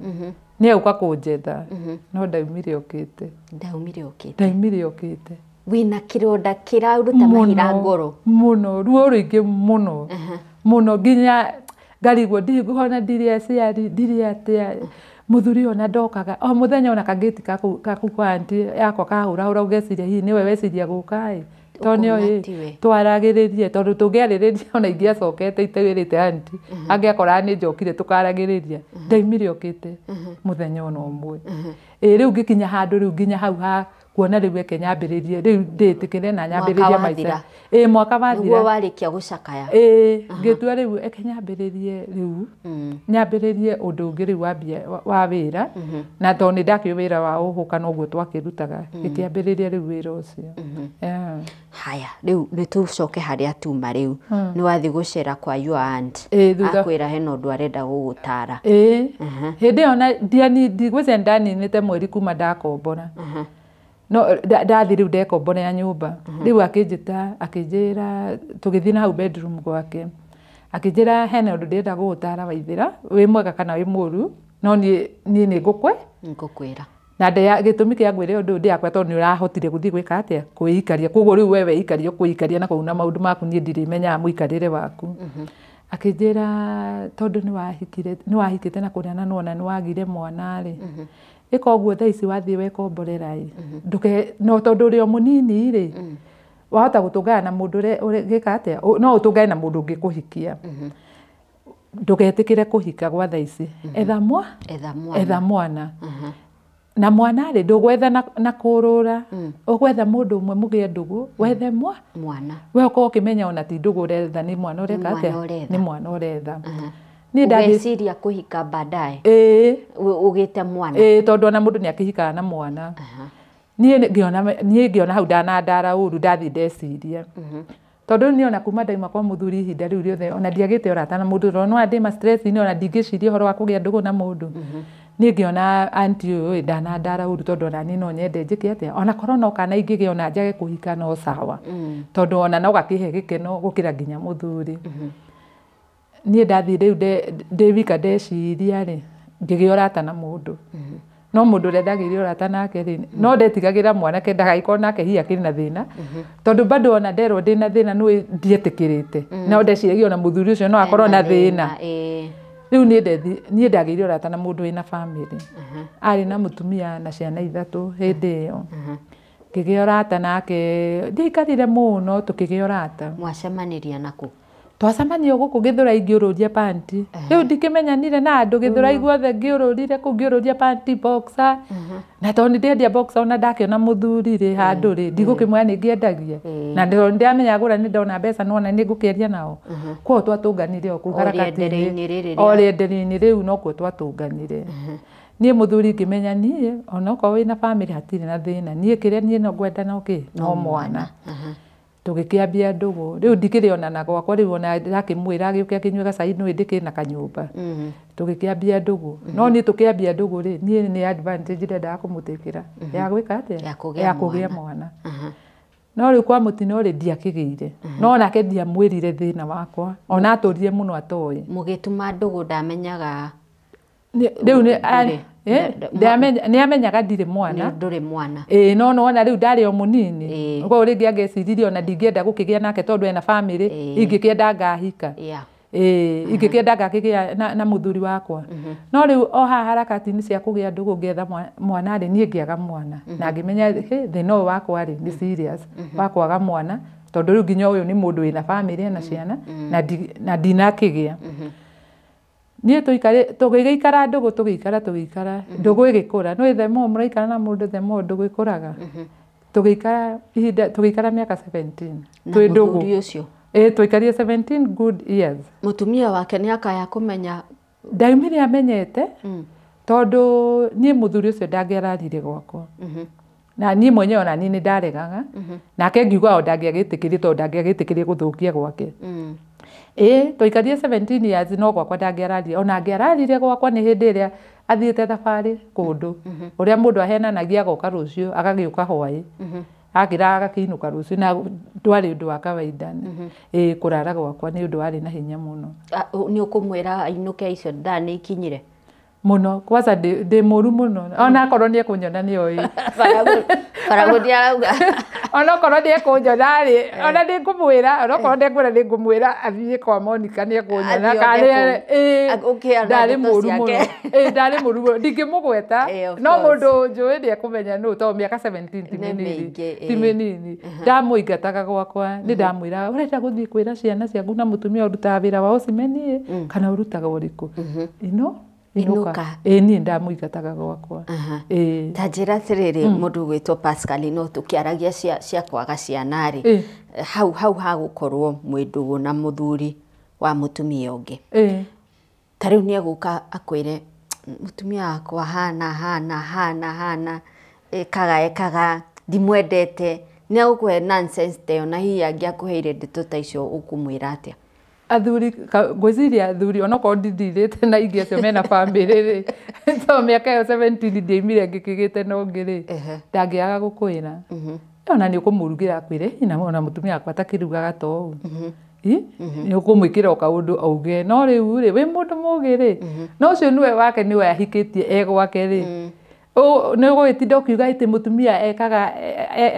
nĩ egũka kũnjetha. No ndaumire okĩte. Ndaumire okĩte. Ndaumire okĩte. Wĩna kĩronda kĩraruta mahira ngoro. Mũno, ruo rũingĩ mũno. Mũno nginya ngarigwo ndigũhona ndirĩ aciari ndirĩ atĩa. Mũthuri ona ndokaga o mũthenya ona kangĩti kaku kwa aunty yakwa kahũrahũra ũgeciria hihi nĩwe weciria gũka ĩ tondũ nĩoĩ twaragĩrĩrie tondũ tũngĩarĩrĩria ona ingĩacokete itewĩrĩte aunty angĩakoraga nĩ njokire tũkaragĩrĩria. Ndaumire okĩte mũthenya ona ũmwe. Ĩ rĩu ngĩkinya handũ rĩu nginya hau ha kuona rĩu eke nyambĩrĩrie rĩu ndĩtĩkĩre na nyambĩrĩrie maica. Ĩ mwaka wathira. Nĩguo warĩkia gũcakaya. Ĩ ngĩtua rĩu eke nyambĩrĩrie rĩu nyambĩrĩrie ũndũ ũngĩ rĩu wa wĩra na tondũ nĩ ndakĩũĩ wĩra wa ũhũka noguo twakĩrutaga ngĩkĩambĩrĩria rĩu wĩra ũcio. Haya rĩu nĩ tũcoke harĩa tuma rĩu nĩ wathiĩ gũcera kwa your aunt akwĩra hena ũndũ arenda gũgũtara. Ĩ hĩndĩ ĩyo ndigwĩciria ndaninĩte mweri kuma ndakombora. No ndathi rĩu ndekomborera nyũmba. Rĩu akĩnjĩta akĩnjĩra tũgĩthiĩ na hau bedroom gwake akĩnjĩra hena ũndũ ndĩrenda gũgũtara Waithĩra wĩ mwega kana wĩ mũru no niĩ nĩ ngũkwĩra na gĩtũmi kĩa ngwĩre ũndũ ndĩrakwa tondũ nĩ ũrahotire gũthiĩ gwĩka atĩa kwĩikaria koguo rĩu we weikaria kwĩikaria na kũu na maũndũ maku niĩ ndirĩmenyaga mũikarĩre waku. Akĩnjĩra tondũ nĩ wahikĩte na kũrĩa na nĩwona nĩ wagire mwana rĩ ĩka ũguo thaa ici wathiĩ wekomborera ĩ no tondũ ũrĩ o mũnini rĩ wahota gũtũngana na mũndũ ũgĩka atĩa no ũtũngane na mũndũ ũngĩkũhikia ndũgetĩkĩre kũhika gwa thaa ici etha mwana na mwana rĩ ndũgwetha na kũrũra ũgwetha mũndũ ũmwe mũgĩe ndũgũ wethe mwana we ũkorwo ũkĩmenya ona ti ndũgũ ũretha nĩ mwana ũreka atĩa nĩ mwana ũretha. Niĩ ndagĩciria kũhika baadaye ũgĩte mwana tondũ ona mũndũ nĩ akĩhikaga na mwana. Niĩ ngĩona hau ndanandara ũru ndathiĩ ndeciria tondũ niĩ ona kuma ndauma kwa mũthuri ihinda rĩu rĩothe ona ndiagĩte ũrata na mũndũ tondũ no ndĩ ma stress-inĩ ona ndingĩciria ũhoro wa kũgĩa ndũgũ na mũndũ. Niĩ ngĩona aunty ũyũ ndanandara ũru tondũ ona niĩ no nyende njĩke atĩa ona korwo no kana ingĩgĩa ona njage kũhika no sawa tondũ ona no gakĩhe gĩkeno gũkĩra nginya mũthuri. Niĩ ndathiĩ rĩu ndĩ wika ndeciria rĩ ngĩgĩa ũrata na mũndũ no mũndũ ũrĩa ndagĩire ũrata nake rĩ no ndetigagĩra mwanake ndagagĩkorwo nake hihi akĩrĩ na thĩna tondũ bado ona nderwo ndĩ na thĩna nĩũĩ ndietĩkĩrĩte no ndeciragia ona mũthuri ũcio no akorwo na thĩna. Rĩu niĩ ndagĩire ũrata na mũndũ wĩna bamĩrĩ arĩ na mũtumia na ciana ithatũ hĩndĩ ĩyo ngĩgĩa ũrata nake ndiaikarire mũno tũkĩgĩa ũrata. Mwacemanirie nakũ? Twacemania gũkũ Gĩthũrai ngĩũrũria panti. Rĩu ndikĩmenyanire na andũ Gĩthũrai guothe ngĩũrũrire kũu ngĩũrũria panti boxer na tondũ nĩndendia boxer ona ndakĩona mũthuri rĩ handũ rĩ ndigũkĩmwĩra nĩ ngĩendagia na tondũ nĩndĩramenya ngũra nĩ ndona mbeca nĩwona nĩ ngũkĩendia nao koguo twatũnganire o kũu harakati-inĩ o rĩenderio-inĩ rĩu nokuo twatũnganire. Niĩ mũthuri ngĩmenya niĩ onokorwo wĩna bamĩrĩ hatirĩ na thĩna niĩ kĩrĩa niĩ no ngwenda no kĩ no mwana. Tũgĩkĩambia ndũgũ rĩu ndikĩrĩ ona na gwakwa rĩu ona ndakĩmwĩra agĩũke akĩnyue gacai nĩũĩ ndĩkĩrĩ na kanyũmba tũgĩkĩambia ndũgũ no niĩ tũkĩambia ndũgũ rĩ niĩ nĩ advantage ndendaga kũmũtĩkĩra ya gwĩka atĩa ya kũgĩa mwana no rĩu kwa mũtino rĩ ndiakĩgĩire no nake ndiamwĩrire thĩna wakwa ona atũrire mũno atoĩ. Mũgĩtuma ndũgũ ndamenyaga rĩu nĩamenyaga ndirĩ mwana ndũrĩ mwana ĩĩ no nĩwona rĩu ndarĩ o mũnini koguo rĩngĩ angĩeciririe ona ndingĩenda gũkĩgĩa nake tondũ ena bamĩrĩ ingĩkĩenda ngahika ingĩkĩenda ngakĩgĩa na mũthuri wakwa no rĩu o haha harakati-inĩ cia kũgĩa ndũgũ ngĩetha mwana rĩ niĩ ngĩaga mwana na ngĩmenya thĩna ũyũ wakwa rĩ nĩ serious wa kwaga mwana tondũ rĩu nginya ũyũ nĩ mũndũ wĩna bamĩrĩ ena ciana na ndinakĩgĩa. Niĩ tũgĩgĩikara ndũgũ tũgĩikara ndũgũ ĩgĩkũra nĩũĩ the more mũraikara na mũndũ the more ndũgũ ĩkũraga. Tũgĩikara ihinda tũgĩikara mĩaka 17 twĩ ndũgũ. Ĩĩ twaikarire 17 good years. Mũtumia wake nĩ akaya kũmenya? Ndaumire amenyete tondũ niĩ mũthuri ũcio ndangĩararire gwakwa na niĩ mwenyewe ona niĩ nĩ ndaregaga nake ngiuga o ndangĩagĩtĩkĩrie tondũ ndangĩagĩtĩkĩrie gũthũkia gwake. Ĩĩ, twaikarire 17 years no gwakwa ndangĩararire. Ona angĩararire gwakwa nĩ hĩndĩ ĩrĩa athiĩte thabarĩ kũndũ, ũrĩa mũndũ ahenanagia agoka rũciũ, agagĩũka hwaĩ. Akĩra agakĩinũka rũciũ, na ndwarĩ ũndũ wa kawaida. Ĩĩ, kũrara gwakwa nĩ ũndũ warĩ na hinya mũno. Nĩ ũkũmwĩra ainũke icio thaa nĩ ikinyire? Mũno, kwanza ndĩ mũru mũno. Ona akorwo nĩ ekũnyona nĩ oĩ. Baragũthi arauga. Ona okorwo nĩ ekũnyona rĩ, ona nĩ ngũmwĩra, ona okorwo ndekũmwĩra nĩ ngũmwĩra athiĩ kwa Monica nĩ ekũnyona. Ndarĩ mũru mũno. Ĩĩ, ndarĩ mũru mũno. Ndingĩmũgweta, no mũndũ njũĩ nĩ ekũmenya nũ, tondũ mĩaka 17 ti mĩnini. Ti mĩnini. Ndamũingataga gwakwa, nĩ ndamwĩraga, ũrenda gũthiĩ kwĩra ciana ciaku na mũtumia ũrutaga wĩra wa ũcimeni ĩ, kana ũrutaga ũrĩkũ? Ino? Inuka. Ĩĩ, niĩ ndamũingataga gwakwa. Ĩĩ. Ta njĩra atĩrĩrĩ, mũndũ ũgwĩtwo Pascal, no tũkĩaragia cia kwaga ciana rĩ, hau hau hagũkorwo mwĩ ndũgũ na mũthuri wa mũtumia ũngĩ. Ta rĩu nĩ egũka akwĩre mũtumia wakwa hana hana hana hana, ekaga ekaga, ndimwendete. Nĩ egũkũhe nonsense ta ĩyo, na hihi angĩakũheire ndeto ta icio ũkũmwĩra atĩa? Athuri, ngwĩciria athuri onokorwo ndithirĩte na ingĩ acio mena bamĩrĩ rĩ, to mĩaka ĩyo 17 ndiaimire ngĩkĩgĩte na ũngĩ rĩ, ndangĩaga gũkwĩra. Ona nĩ ũkũmũrugĩra akwĩre, ona mũtumia wakwa atakĩrugaga ta ũũ. Nĩ ũkũmwĩkĩra o kaũndũ auge, no rĩu rĩ, wĩ mũndũ mũgĩ rĩ, no ũcio nĩwe wake nĩwe ahikĩtie e gwake rĩ. Nĩ ũgũgĩtinda ũkiuga atĩ mũtumia ekaga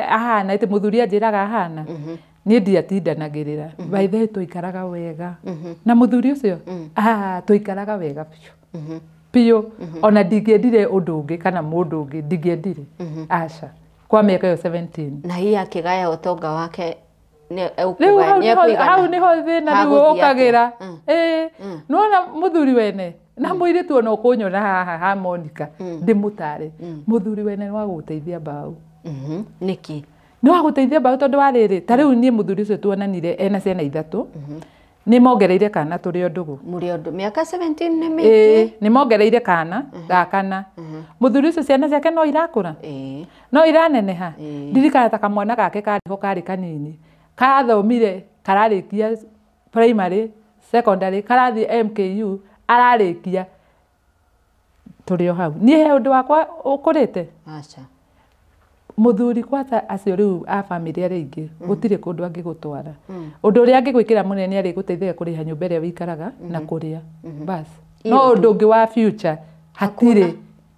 ahana, atĩ mũthuri anjĩraga ahana. Niĩ ndiatindanagĩrĩra. By the way, twaikaraga wega. Na mũthuri ũcio, twaikaraga wega biũ. Biũ. Ona ndingĩendire ũndũ ũngĩ kana mũndũ ũngĩ, ndingĩendire. Aca. Kwa mĩaka ĩyo 17. Na hihi akĩgaya ũtonga wake rĩu hau nĩho thĩna rĩu ũkagĩra. Ĩĩ, nĩwona mũthuri wene na mũirĩtu ona ũkũnyona haha ha Monica ndĩmũtare. Mũthuri wene nĩ wa gũgũteithia mbaũ. Nĩkĩ? Nĩ wa gũteithia mbaũ tondũ wa rĩrĩ, ta rĩu niĩ mũthuri ũcio tuonanire ena ciana ithatũ, nĩ mongereire kana tũrĩ o ndũgũ. Mũrĩ o ndũgũ. Mĩaka 17 nĩ mĩingĩ. Nĩ mongereire kana ga kana. Mũthuri ũcio ciana ciake no irakũra. No iraneneha. Ndirikana ta kamwana gake karĩ ho karĩ kanini. Karathomire, kararĩkia primary, secondary, karathiĩ MKU, ararĩkia tũrĩ o hau. Niĩ he ũndũ wakwa ũkũrĩte? Aca. Mũthuri kwata acio rĩu a bamĩrĩ arĩa aingĩ, gũtirĩ kũndũ angĩgũtwara. Ũndũ ũrĩa angĩgwĩkĩra mũnene nĩ arĩgũteithagia kũrĩha nyũmba ĩrĩa wĩikaraga na kũrĩa. Bas. No ũndũ ũngĩ wa future hatirĩ.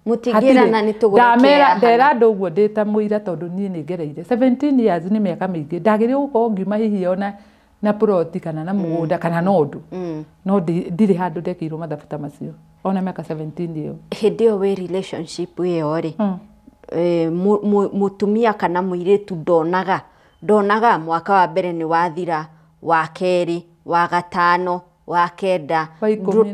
Mũtingĩrana nĩ tũgũre kĩeha. Ndera andũ ũguo ndĩ ta mũira tondũ niĩ nĩ ngereire. 17 years nĩ mĩaka mĩingĩ. Ndagĩrĩirwo gũkorwo ngiuma hihi ona na ploti kana na mũgũnda kana na ũndũ. No ndirĩ handũ ndekĩirwo mathabu ta macio. Ona mĩaka 17 ĩyo. Hĩndĩ ĩyo wĩ relationship ĩyo rĩ, mũtumia kana mũirĩtu ndonaga mwaka wa mbere nĩ wathira, wa kerĩ, wa gatano, wa kenda,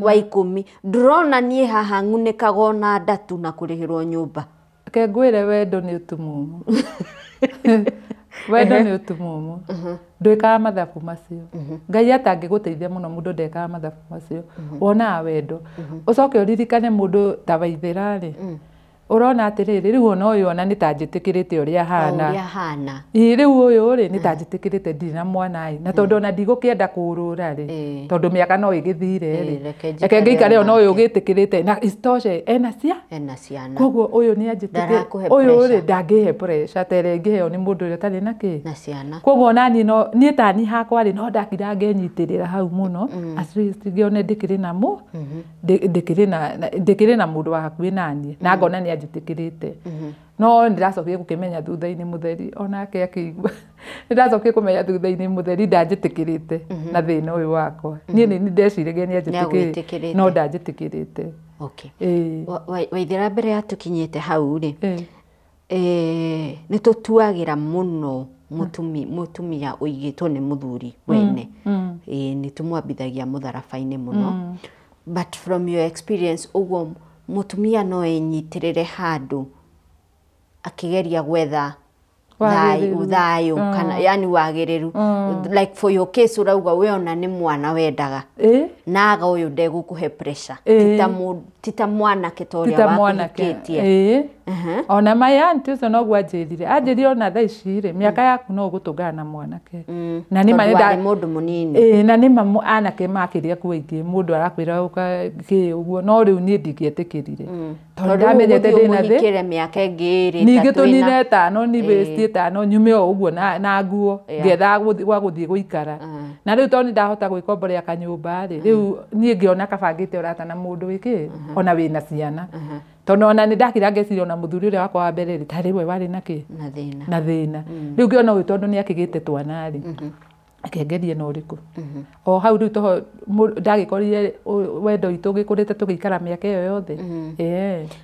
wa ikũmi. Ndũrona niĩ haha ng'unĩkaga ona ndatu na kũrĩhĩrwo nyũmba. Reke ngwĩre wendo nĩ ũtumumu. Wendo nĩ ũtumumu. Ndwĩkaga mathabu macio. Ngai atangĩgũteithia mũno mũndũ ndekaga mathabu macio. Wonaga wendo. Ũcoke ũririkane mũndũ ta Waithera rĩ, ũrona atĩrĩrĩ, rĩu ona ũyũ ona nĩ ta njĩtĩkĩrĩte ũrĩa ahana. Ũrĩa ahana. Ĩĩ, rĩu ũyũ rĩ, nĩ ta njĩtĩkĩrĩte ndirĩ na mwana ĩ. Na tondũ ona ndigũkĩenda kũũrũra rĩ, tondũ mĩaka no ĩgĩthire rĩ. Reke ngĩikare ona ũyũ ũgĩtĩkĩrĩte. Na isitoshe, ena cia? Ena ciana. Koguo ũyũ nĩ anjĩtĩkĩrĩte. Ũyũ rĩ, ndangĩhe pressure ta ĩrĩa ĩngĩheo nĩ mũndũ ũrĩa ũtarĩ na kĩ? Na ciana. Koguo ona niĩ no, niĩ ta niĩ hakwa rĩ, no ndakira ngenyitĩrĩra hau mũno. At least ngĩone ndĩkĩrĩ na mũ, ndĩkĩrĩ na mũndũ wa hakuhĩ naniĩ. Na ngona nĩ anjĩtĩkĩrĩte. No nĩndacokire gũkĩmenya thutha-inĩ mũtheri onake akĩigua. Nĩndacokire kũmenya thutha-inĩ mũtheri ndanjĩtĩkĩrĩte na thĩna ũyũ wakwa. Niĩ nĩ ndeciragia nĩ anjĩtĩkĩrĩte, no ndanjĩtĩkĩrĩte. Okay. Waithera mbere ya tũkinyĩte hau rĩ, nĩ tũtuagĩra mũno mũtumia ũigĩtwo nĩ mũthuri wene. Nĩ tũmwambithagia mũtharaba-inĩ mũno. But from your experience, ũguo mũtumia no enyitĩrĩre handũ akĩgeria gwetha thayũ kana yani wagĩrĩru. Like for your case ũrauga we ona nĩ mwana wendaga. Naga ũyũ ndegũkũhe pressure. Tita mwanake ta ũrĩa wakũhikĩtie. Ona my aunt ũcio noguo anjĩrire. Anjĩrire ona thaa ici rĩ, mĩaka yaku no ũgũtũngana na mwanake. Na nĩ ma nĩ mũndũ mũnini. Na nĩ ma anake makĩria kuo aingĩ mũndũ arakwĩra ũka kĩ ũguo, no rĩu niĩ ndingĩetĩkĩrire. Tondũ ndamenyete ndĩna thĩ. Mũhikĩre mĩaka ĩngĩ ĩrĩ ningĩ tũnine ĩtano ni waste ĩtano nyume o ũguo na nguo ngethaga gwa gũthiĩ gũikara. Na rĩu tondũ nĩndahota gwĩkomborea kanyũmba rĩ, rĩu niĩ ngĩona kabangĩte ũrata na mũndũ wĩkĩ ona wĩna ciana. Tondũ ona nĩndakira ngeciria ona mũthuri ũrĩa wakwa wa mbere rĩ, tarĩ we warĩ na kĩ? Na thĩna. Na thĩna. Rĩu ngĩona ũyũ tondũ nĩakĩgĩte twana rĩ, akengerie na ũrĩkũ. O hau rĩu toho ndagĩkorire wendo witũ ũgĩkũrĩte tũgĩikara mĩaka ĩyo yothe.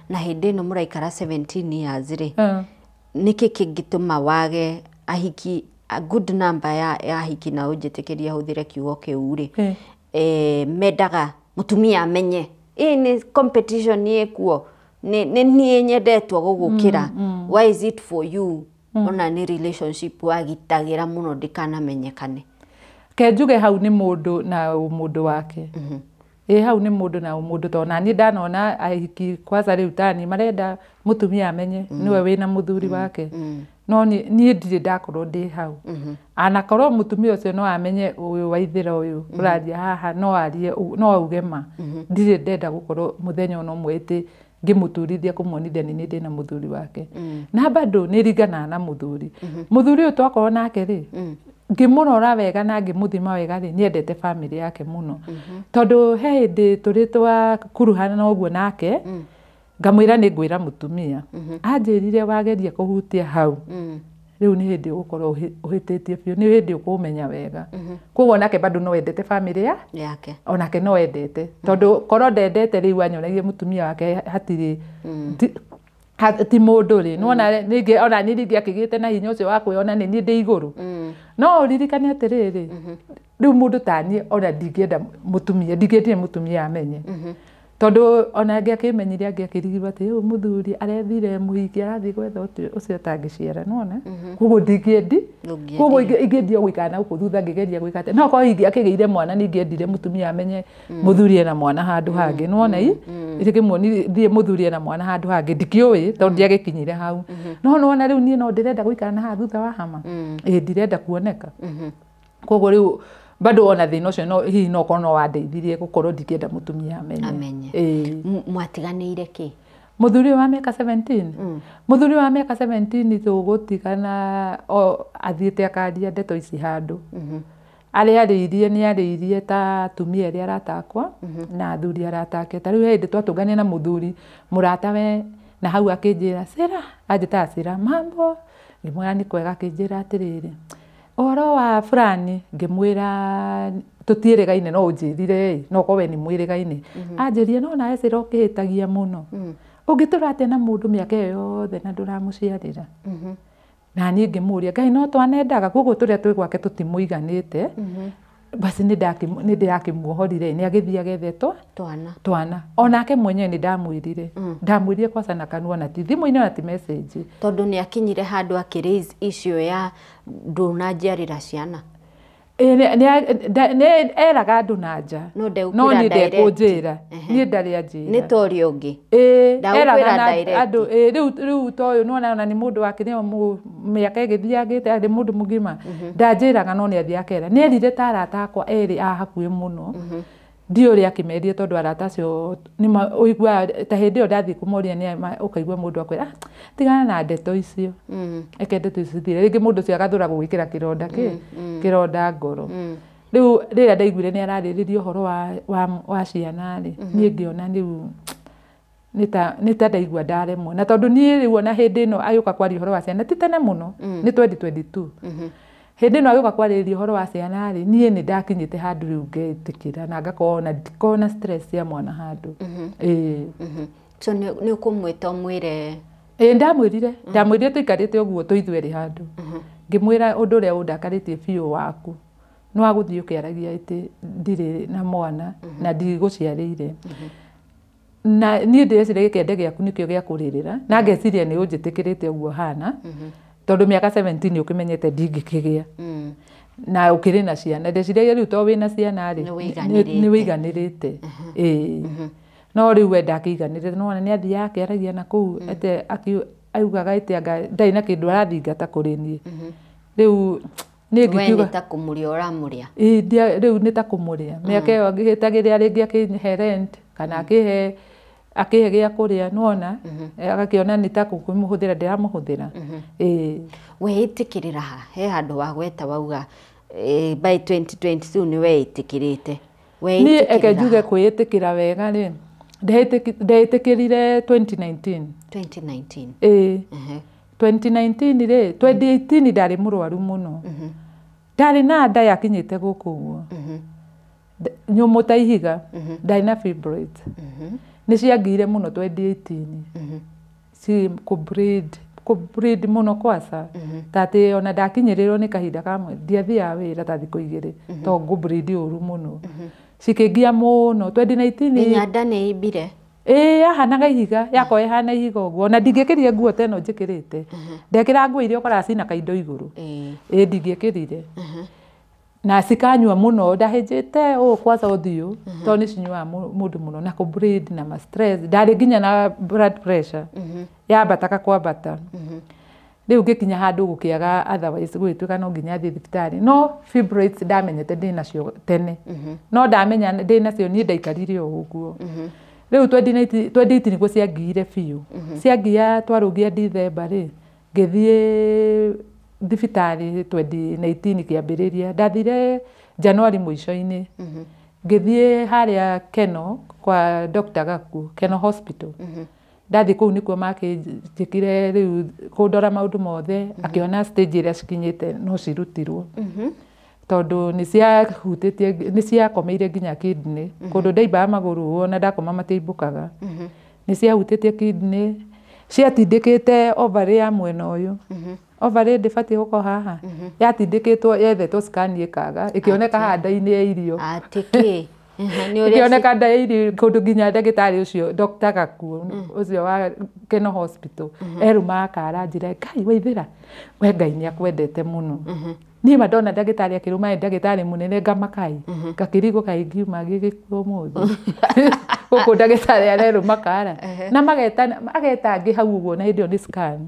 Na hĩndĩ ĩno mũraikara 17 years rĩ, nĩkĩ kĩngĩtũma wage ahiki, a good number ya ahiki, na ũnjĩtĩkĩrie hũthĩre kiugo kĩu rĩ, mendaga mũtumia amenye ĩ nĩ competition ĩkuo, nĩ niĩ nyendetwo gũgũkĩra, why is it for you? Ona nĩ relationship wagitagĩra mũno ndĩkanamenyekane. Ke njuge hau nĩ mũndũ na ũmũndũ wake. Ĩ hau nĩ mũndũ na ũmũndũ, tondũ naniĩ ndanona ahiki kwanza rĩu tani marenda mũtumia amenye nĩwe wĩna mũthuri wake. No niĩ ndirĩ ndakorwo ndĩ hau. Anakorwo mũtumia ũcio no amenye ũyũ waithĩra ũyũ ũraria haha, no arie no auge ma. Ndirĩ ndenda gũkorwo mũthenya ona ũmwe ĩtĩ ngĩmũturithia kũmuonithia nĩ niĩ ndĩna mũthuri wake. Na bado nĩ ringanaga na mũthuri. Mũthuri ũyũ twakorwo nake rĩ, ngĩmũrora wega na ngĩmũthima wega rĩ, nĩendete family yake mũno. Tondũ he hĩndĩ tũrĩ twakuruhana na ũguo nake, ngamwĩra nĩ ngwĩra mũtumia. Anjĩrire wageria kũhutia hau, rĩu nĩ hĩndĩ ũgũkorwo ũhĩtĩtie biũ, nĩ hĩndĩ ũkũmenya wega. Koguo nake bado no endete family yake. Onake no endete. Tondũ korwo ndendete rĩu anyonagia mũtumia wake hatirĩ ti mũndũ rĩ, nĩwona rĩngĩ ona niĩ rĩngĩ akĩgĩte na hinya ũcio wa kwĩona nĩ niĩ ndĩ igũrũ. No ũririkane atĩrĩrĩ, rĩu mũndũ ta niĩ ona ndingĩenda mũtumia, ndingĩendire mũtumia amenye. Tondũ ona angĩakĩmenyire angĩakĩrigirwo atĩ ũyũ mũthuri arethire mũhiki arathiĩ gwetha ũcio atangĩciara, nĩwona? Koguo ndingĩendi, koguo ingĩendia gũikara na gũkũ thutha ngĩgeria gwĩka atĩa. No korwo ingĩakĩgĩire mwana nĩingĩendire mũtumia amenye mũthuri ena mwana handũ hangĩ, nĩwona ĩ? Ĩkĩmuonithie mũthuri ena mwana handũ hangĩ, ndikĩũĩ tondũ ndiagĩkinyire hau. No nĩwona rĩu niĩ no ndĩrenda gũikara na haha thutha wa hama, ĩ ndirenda kuoneka. Koguo rĩu bado ona thĩna ũcio no hihi no korwo no wandeithirie gũkorwo ndingĩenda mũtumia amenye. Mwatiganĩire kĩ? Mũthuri wa mĩaka 17. Mũthuri wa mĩaka 17 tũgũtigana o athiĩte akaria ndeto ici handũ. Arĩa arĩirie nĩ arĩirie ta atumia arĩa arata akwa na athuri arata ake. Ta rĩu he hĩndĩ twatũngania na mũthuri mũrata we, na hau akĩnjĩra Sera, anjĩtaga Sera, mambo, ngĩmwĩra nĩ kwega, akĩnjĩra atĩrĩrĩ, ũhoro wa fulani, ngĩmwĩra tũtiĩrĩgaine no ũnjĩrire ĩ, no korwo we nĩ mwĩrĩgaine. Anjĩrire no nawe Sera ũkĩhĩtagia mũno. Ũngĩtũra atĩa na mũndũ mĩaka ĩyo yothe na ndũramũciarĩra? Na niĩ ngĩmũria, Ngai no twanendaga, koguo tũrĩa twĩ gwake tũtimũiganĩte. Basi nĩ ndĩrakĩmuohorire, nĩ agĩthiĩ agethe twana. Onake mwenyewe nĩ ndamwĩrire. Ndamwĩrire kwaca na kanua na ti thimũ-inĩ ona ti message. Tondũ nĩ akinyire handũ akĩ raise issue ya ndũnanjiarĩra ciana. Nĩ eraga andũ na nja. No niĩ ndekũnjĩra. Niĩ ndarĩ anjĩra. Nĩ ta ũrĩa ũngĩ. Eraga na andũ, rĩu ta ũyũ nĩwona ona nĩ mũndũ wakĩrĩ mĩaka ĩgĩthiangĩte arĩ mũndũ mũgima. Ndanjĩraga no nĩ athiĩ akera. Nĩ erire ta arata akwa erĩ a hakuhĩ mũno. Ndiũĩ ũrĩa akĩmerire tondũ arata acio ũiguaga ta hĩndĩ ĩyo ndathiĩ kũmoria nĩ ũkaigua mũndũ akwĩra tigana na ndeto icio. Reke ndeto icio cithire. Rĩngĩ mũndũ ũcio agathũra gũgwĩkĩra kĩronda kĩ? Kĩronda ngoro. Rĩu rĩrĩa ndaiguire nĩ ararĩrĩria ũhoro wa ciana rĩ, niĩ ngĩona rĩu nĩ ta ndaigua ndaremwo. Na tondũ niĩ rĩu ona hĩndĩ ĩno agĩũka kwaria ũhoro wa ciana ti tene mũno, nĩ 2022. Hĩndĩ ĩno agĩũka kwarĩrĩria ũhoro wa ciana rĩ, niĩ nĩ ndakinyĩte handũ rĩu ngetĩkĩra na ngakorwo ona ndikorwo na stress ya mwana handũ. So nĩ ũkũmwĩta ũmwĩre? Ĩĩ ndamwĩrire, ndamwĩrire tũikarĩte ũguo twĩ ithuerĩ handũ. Ngĩmwĩra ũndũ ũrĩa ũndakarĩtie biũ waku nĩ wa gũthiĩ ũkĩaragia atĩ ndirĩ na mwana na ndigũciarĩire. Na niĩ ndĩreciria gĩkende gĩaku nĩkĩo gĩa kũrĩrĩra, na ngeciria nĩ ũnjĩtĩkĩrĩte ũguo hana, tondũ mĩaka 17 ũkĩmenyete ndingĩkĩgĩa. Na ũkĩrĩ na ciana ndeciragia rĩu to wĩna ciana rĩ nĩ wĩiganĩrĩte ĩĩ no rĩu we ndakĩiganĩrĩte nĩwona nĩ athiaga akĩaragia na kũu ate augaga atĩ anga ndarĩ na kĩndũ arathingata kũrĩ niĩ rĩu niĩ ngĩkiuga we nĩ ta kũmũrĩa ũramũrĩa ĩĩ rĩu nĩ ta kũmũrĩa mĩaka ĩyo ngĩhĩtagĩrĩa rĩngĩ akĩhe rent kana akĩhe gĩa kũrĩa nĩwona agakĩona nĩ ta kũmũhũthĩra ndĩramũhũthĩra ĩĩ weĩtĩkĩrĩra ha he handũ wagweta wauga by 2022 nĩ weĩtĩkĩrĩte niĩ eke njuge kwĩĩtĩkĩra wega rĩ ndeĩtĩkĩrire 2019 ĩĩ 2019 rĩ 2018 ndarĩ mũrwaru mũno ndarĩ na nda yakinyĩte gũkũ ũguo nyũmũ ta ihiga ndarĩ na fibroids nĩ ciangire mũno 2018 ci kũ-bleed mũno kwaca ta atĩ ona ndakinyĩrĩrwo nĩ kahinda kamwe ndiathiaga wĩra ta thikũ igĩrĩ to ngũ-bleed ũru mũno cikĩngia mũno 2019 nginya nda nĩ imbire ĩĩ yahanaga ihiga yakwa ĩhana ihiga ũguo ona ndingĩkĩrire nguo ta ĩno njĩkĩrĩte ndekĩra nguo iria ũkoraga cina kaindo igũrũ ĩĩ ndingĩkĩrire na cikanyua mũno ndahĩnjĩte ũũ kwaca ũthiũ tondũ nĩ cinyuaga mũndũ mũno na kũ-bleed na ma stress ndarĩ nginya na blood pressure yambataga kwambata rĩu ngĩkinya handũ gũkĩaga otherwise gũgĩtuĩka no nginya thiĩ thibitarĩ no fibroids ndamenyete ndĩ nacio tene no ndamenya ndĩ nacio niĩ ndaikarire o ũguo rĩu 2018 nĩguo ciangiire biũ ciangia twarũgia December rĩ ngĩthiĩ thibitarĩ 2019 kĩambĩrĩria ndathire January mũico-inĩ ngĩthiĩ harĩa Keno kwa Dr. Gaku Keno Hospital ndathiĩ kũu nĩkuo makĩnjĩkire rĩu kũndora maũndũ mothe akĩona stage ĩrĩa cikinyĩte no cirutirwo tondũ nĩ ciahutĩtie nĩ ciakomeire nginya kidney kũndũ ndaimbaga magũrũ ona ndakoma matiaimbũkaga nĩ ciahutĩtie kidney ciatindĩkĩte ovary ya mwena ũyũ ovary ndĩbatiĩ gũkorwo haha yatindĩkĩtwo yethetwo scan ĩkaga ĩkĩoneka haha nda-inĩ ya irio atĩ kĩ ĩkĩoneka nda ya irio kũndũ nginya ndagĩtarĩ ũcio Dr. Gakuo ũcio wa Keno Hospital erũmaga kara njĩra Ngai waithĩra we Ngai nĩ akwendete mũno niĩ ma ndona ndagĩtarĩ akĩrũma ndagĩtarĩ mũnene ngamakai ngakĩrigwo kaĩ ngiuma gĩgĩkua ũmũthĩ gũkũ ndagĩtarĩ arerũma kara na ageta angĩ hau ũguo na hĩndĩ ĩyo nĩ scan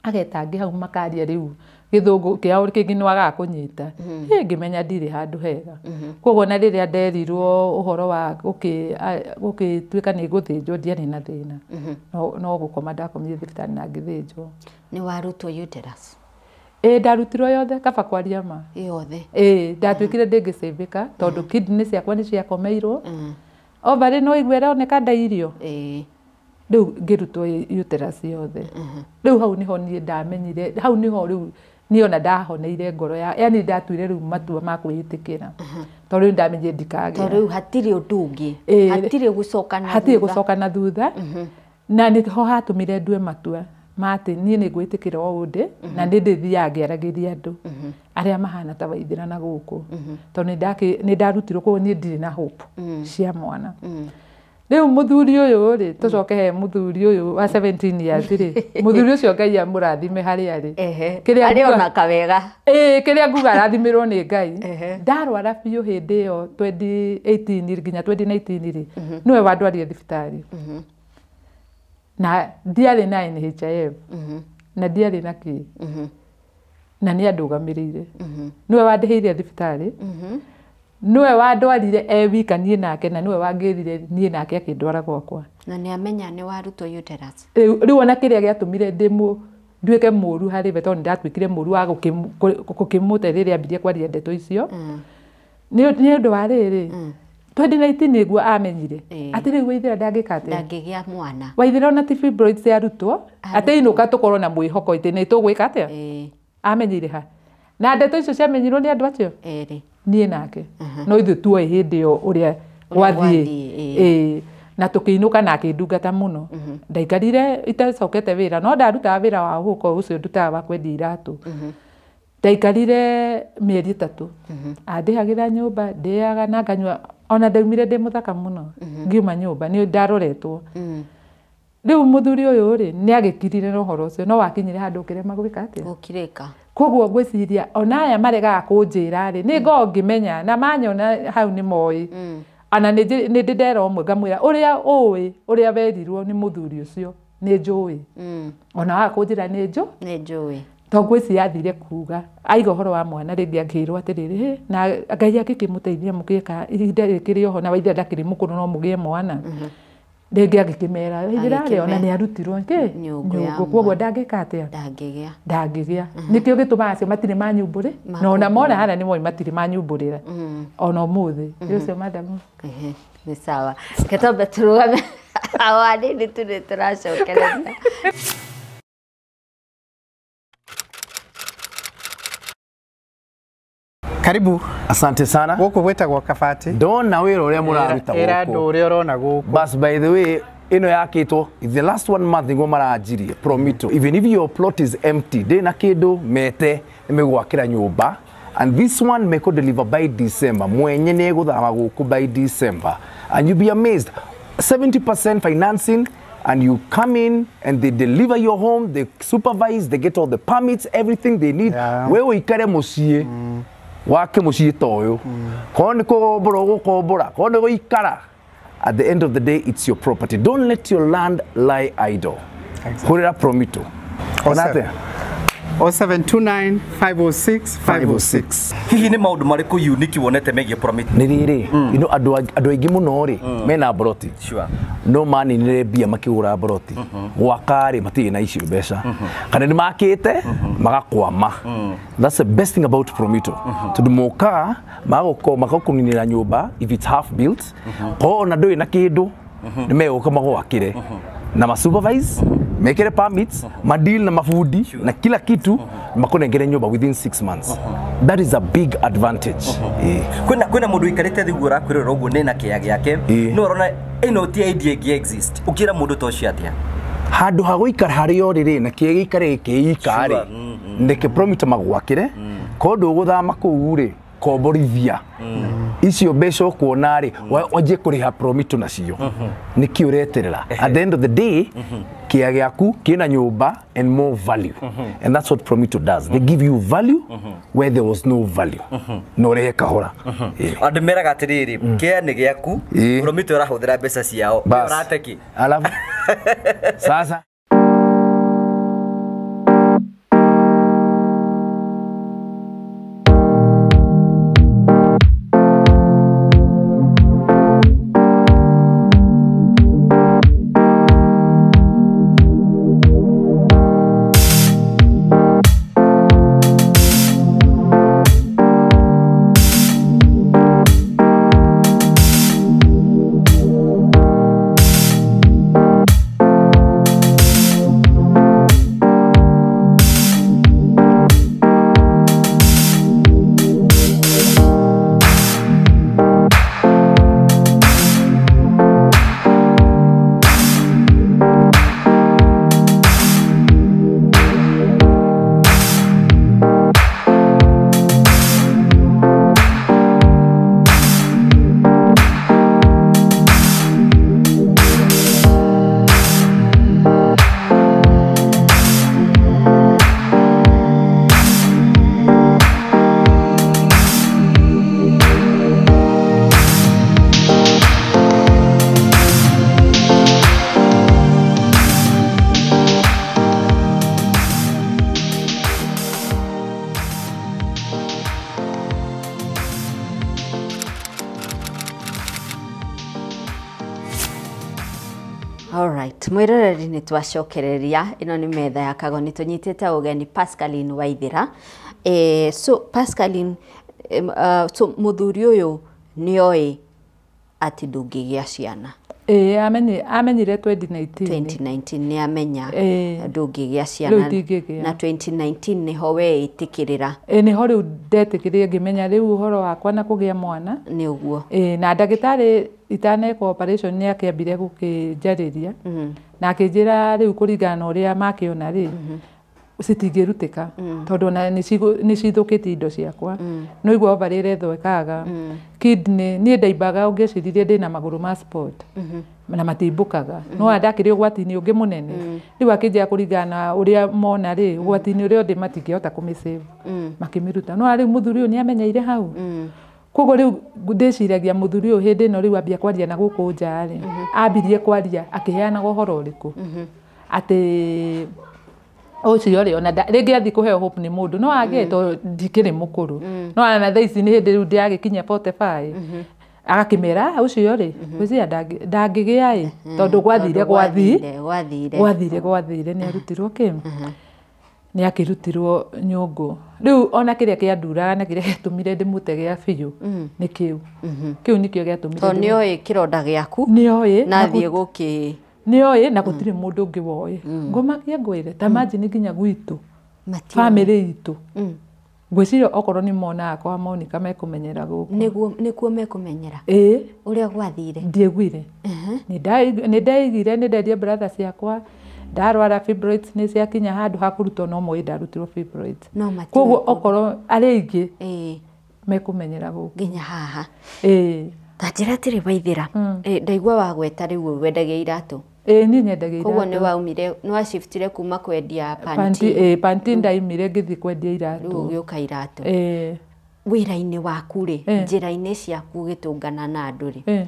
ageta angĩ hau makaria rĩu gĩthũngũ kĩao kĩngĩ nĩ wagaga kũnyita ngĩmenya ndirĩ handũ hega koguo na rĩrĩa nderirwo ũhoro wa gũgĩtuĩka nĩ ngũthĩnjwo ndiarĩ na thĩna no gũkoma ndakomire thibitarĩ na ngĩthĩnjwo nĩ warutwo uterus ĩĩ ndarutirwo yothe kaba kwaria ma yothe ĩĩ ndatuĩkire ndĩngĩcĩbĩka tondũ kidney ciakwa nĩ ciakomeirwo ovary no igue ĩroneka nda irio rĩu ngĩrutwo uterus yothe rĩu hau nĩho niĩ ndamenyire hau nĩho rĩu niĩ ona ndahoneire ngoro ya yani ndatuire rĩu matua ma kwĩĩtĩkĩra tondũ rĩu ndamenyire ndikagĩa tondũ rĩu hatirĩ ũndũ ũngĩ hatirĩ gũcoka na hatirĩ gũcoka na thutha na nĩho hatũmire ndue matua ma atĩ niĩ nĩ ngwĩtĩkĩra o ũndĩ na nĩ ndĩthiaga ngĩaragĩria andũ arĩa mahana ta Waithĩra na gũkũ tondũ nĩ ndarutirwo koguo niĩ ndirĩ na hope cia mwana rĩu mũthuri ũyũ rĩ tũcoke he mũthuri ũyũ wa 17 years rĩ mũthuri ũcio Ngai amũrathime harĩa arĩ arĩ ona kawega ĩĩ kĩrĩa nguga arathimĩrwo nĩ Ngai ndarwara biũ hĩndĩ ĩyo 2018 nginya 2019 rĩ nĩwe wandwarire thibitarĩ na ndiarĩ na NHIF na ndiarĩ na kĩ na nĩ andũgamĩrĩire nĩwe wandĩhĩire thibitarĩ nĩwe wandwarire e wika niĩ nake na nĩwe wangĩrire niĩ nake akĩndwara gwakwa na nĩ amenya nĩ warutwo uterus rĩu ona kĩrĩa gĩatũmire nduĩke mũru harĩ we tondũ nĩ ndatuĩkire mũru wa gũkĩmũte rĩrĩa ambirie kwaria ndeto icio nĩ ũndũ wa rĩrĩ 2019 nĩguo amenyire atĩ rĩu Waithĩra ndangĩka atĩa ndangĩgĩa mwana Waithĩra ona ti fibroids ciarutwo atĩ inũka tũkorwo na mwĩhoko atĩ nĩ tũgwĩka atĩa amenyire ha na ndeto icio ciamenyirwo nĩ andũ acio erĩ niĩ nake no ithuĩ tuoĩ hĩndĩ ĩyo ũrĩa gwathiĩ ĩĩ na tũkĩinũka na akĩndungata mũno ndaikarire itacokete wĩra no ndarutaga wĩra wa huko ũcio ndutaga wa kwendia iratũ ndaikarire mĩeri 3 andĩhagĩra nyũmba ndĩaga na nganyua ona ndaumire ndĩ mũthaka mũno ngiuma nyũmba nĩ ndaroretwo rĩu mũthuri ũyũ rĩ nĩ agĩkirire na ũhoro ũcio no wakinyire handũ ũkĩrema gwĩka atĩa Koguo ngwĩciria ona aya maregaga kũnjĩra rĩ nĩ ngoo ngĩmenya na manyona hau nĩ moĩ. Ana nĩ ndĩ ndera ũmwe ngamwĩra ũrĩa ũĩ ũrĩa werirwo nĩ mũthuri ũcio nĩ njũĩ. Ona waga kũnjĩra nĩ njũĩ. To ngwĩciria athire kuga aiga ũhoro wa mwana rĩngĩ akĩrwo atĩrĩrĩ na Ngai angĩkĩmũteithia mũgĩka ihinda rĩkĩrĩ oho na waithe ndakĩrĩ mũkũrũ no mũgĩe mwana. Rĩngĩ angĩkĩmera ithirarĩ ona nĩ arutirwo kĩ nyũngũ koguo ndangĩka atĩa ndangĩgĩa. Nĩkĩo gĩtũmaga acio matirĩ manyumbũrĩ na ona mona hana nĩ moĩ matirĩ manyumbũrĩra ona ũmũthĩ ũcio madamu. Nĩ sawa, reke twambe tũrũgame aho hanini tu nĩ tũracokereria. Karibu. Asante sana. Gũkũ gwĩtagwo Kabati. Ndona wĩra ũrĩa mũraruta gũkũ. Ĩra andũ ũrĩa ũrona gũkũ. Bas, by the way, ĩno yakĩtwo the last 1 month nĩguo maranjirie Promito. Even if your plot is empty, ndĩ na kĩndũ mete nĩmegwakĩra nyũmba. And this one meko deliver by December. Mwenye nĩ egũthama gũkũ by December. And you'll be amazed. 70% financing. And you come in and they deliver your home, they supervise, they get all the permits, everything they need. Wewe ũikare mũciĩ. Wake mũciĩ ta ũyũ. Korwo nĩ kũgombora ũgũkombora, korwo nĩ gũikara. At the end of the day, it's your property. Don't let your land lie idle. Hũrĩra Promito. Ona atĩa? 0729 506 506. Hihi nĩ maũndũ marĩkũ unique wonete megiĩ Promito? Nĩ rĩrĩ, you know, andũ aingĩ mũno rĩ mena mburoti. No maninire mbia makĩgũra mburoti. Gwaka rĩ matirĩ na icio mbeca. Kana nĩ makĩte magakwama. That's the best thing about Promito. Tondũ mokaga magakũninĩra nyũmba if it's half built. Korwo ona ndũrĩ na kĩndũ nĩ megũka magwakĩre. Na ma supervise, mekere permits, ma deal na mafundi na kila kitu makunengere nyumba within 6 months. That is a big advantage. Kwina mundu ikarite thiguo rakwirora uguo nina kia giake no arona ino ti idea ĩngĩ exist ukira mundu to ũcio atia handu ha guikara haria uri ri na kia gĩikare gĩkĩika ri nĩkĩ Promito magwakĩre korwo ndũgũthama kũu ri komborithia icio mbeca ũkuona rĩ wanjie kũrĩha Promito nacio nĩkĩ ũreterera. At the end of the day kĩa gĩaku kĩna nyũmba and more value. And that's what Promito does. They give you value where there was no value. No ũrehe kahora. Andũ meraga atĩrĩrĩ kĩa nĩ gĩaku Promito ĩrahũthĩra mbeca ciao ũrateki. Alafu sasa Mwiroreri nĩ twacokereria ĩno nĩ metha ya Kagoni tũnyitĩte ũgeni Pascaline Waithera. So Pascaline, so mũthuri ũyũ nĩoĩ atĩ ndũngĩgĩa ciana. Amenyire 2019. 2019 nĩ amenya ndũngĩgĩa ciana na 2019 nĩho weĩtĩkĩrĩra. Nĩho rĩu ndetĩkĩrire ngĩmenya rĩu ũhoro wakwa na kũgĩa mwana nĩ ũguo. Na ndagĩtarĩ itanekwo operation nĩ akĩambire gũkĩnjarĩria na akĩnjĩra rĩu kũringana na ũrĩa makĩona rĩ citingĩrutĩka tondũ ona nĩ cithũkĩtie indo ciakwa no igua ovary ĩrĩa ĩthwekaga kidney niĩ ndaimbaga ũngĩciririe ndĩna magũrũ ma sport Na matimbũkaga no ndakĩrĩ ũgwati-inĩ ũngĩ mũnene rĩu akĩnjĩra kũringana na ũrĩa mona rĩ ũgwati-inĩ ũrĩa ndĩ matingĩhota kũmĩsave makĩmĩruta no rĩu mũthuri ũyũ nĩamenyeire hau koguo rĩu ndĩciragia mũthuri ũyũ hĩndĩ ĩno rĩu ambia kwaria na gũkũ nja rĩ ambirie kwaria akĩheanaga ũhoro ũrĩkũ atĩ ũcio rĩ ona rĩngĩ athiĩ kũheo hope nĩ mũndũ no agĩe tondũ ndikĩrĩ mũkũrũ no ona thaa ici nĩ hĩndĩ rĩu ndĩragĩkinyia 45 agakĩmera ũcio rĩ gwĩciria ndangĩgĩa ĩ tondũ gwathire gwathire nĩ arutirwo kĩ nĩ akĩrutirwo nyũngũ rĩu ona kĩrĩa kĩanduraga na kĩrĩa gĩatũmire ndĩmũte gĩa biũ nĩ kĩu kĩu nĩkĩo gĩatũmire tondũ nĩoĩ kĩronda gĩaku nĩoĩ na thiĩ gũkĩ nĩoĩ na gũtirĩ mũndũ ũngĩ woĩ ngũmakia ngwĩre ta imagine nginya gwitũ bamĩrĩ itũ ngwĩciria okorwo nĩ monaga kwa Monica mekũmenyera gũkũ nĩkuo mekũmenyera ĩĩ ũrĩa gwathire ndiaiguire nĩ ndaiguire nĩ ndendia brother ciakwa ndarwara fibroids nĩ ciakinya handũ ha kũrutwo no moĩ ndarutirwo fibroids koguo okorwo arĩa aingĩ mekũmenyera gũkũ nginya haha ĩĩ ta njĩra atĩrĩ Waithĩra ndaigua wagweta rĩu wendagia iratũ ĩĩ niĩ nyendagia iratũ koguo nĩ waumire nĩ waciftire kuma kwendia panti ĩĩ panti ndaimire ngĩthiĩ kwendia iratũ rĩu ũgĩũka iratũ ĩĩ wĩra-inĩ waku rĩ njĩra-inĩ ciaku ũgĩtũngana na andũ rĩ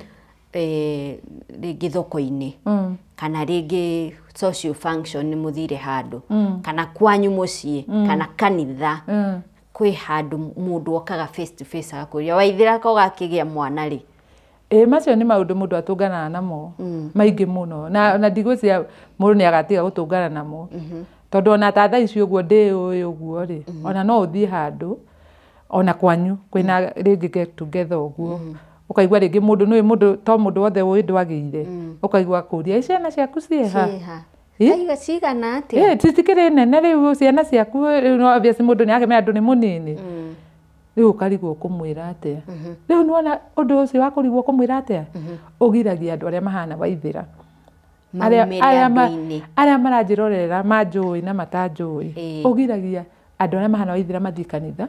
rĩngĩ thoko-inĩ kana rĩngĩ social function nĩ mũthire handũ kana kwanyu mũciĩ kana kanitha kwĩ handũ mũndũ okaga face to face agakũria Waithĩra ko gakĩgĩa mwana rĩ ĩĩ macio nĩ maũndũ mũndũ atũnganaga namo maingĩ mũno na ndigwĩciria mũndũ nĩ agatiga gũtũngana namo tondũ ona ta thaa ici ũguo ndĩũĩ ũguo rĩ ona no ũthiĩ handũ ona kwanyu kwĩna rĩngĩ get together ũguo ũkaigua rĩngĩ mũndũ nĩũĩ mũndũ to mũndũ wothe ũĩ ndwagĩire ũkaigua kũria ciana ciaku ciĩha cigana atĩa citikĩrĩ nene rĩu ciana ciaku rĩu no obviously mũndũ nĩ akĩmenya andũ nĩ mũnini rĩu ũkarigwo kũmwĩra atĩa rĩu nĩwona ũndũ ũcio wa kũrigwo kũmwĩra atĩa ũgiragia andũ arĩa mahana Waithĩra arĩa maranjĩrorera manjũĩ na matanjũĩ ũgiragia andũ arĩa mahana Waithĩra mathiĩ kanitha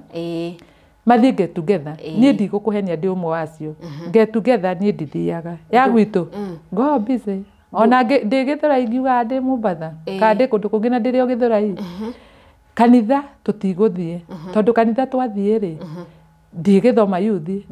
mathiĩ get together niĩ ndigũkũhenia ndĩ ũmwe wacio get together niĩ ndithiaga ya gwitũ go busy ona ndĩ Gĩthũrai ngiugaga ndĩ Mombatha kana ndĩ kũndũ kũngĩ na ndĩrĩ o Gĩthũrai kanitha tũtigũthiĩ tondũ kanitha twathiĩ rĩ ndigĩthoma yuthi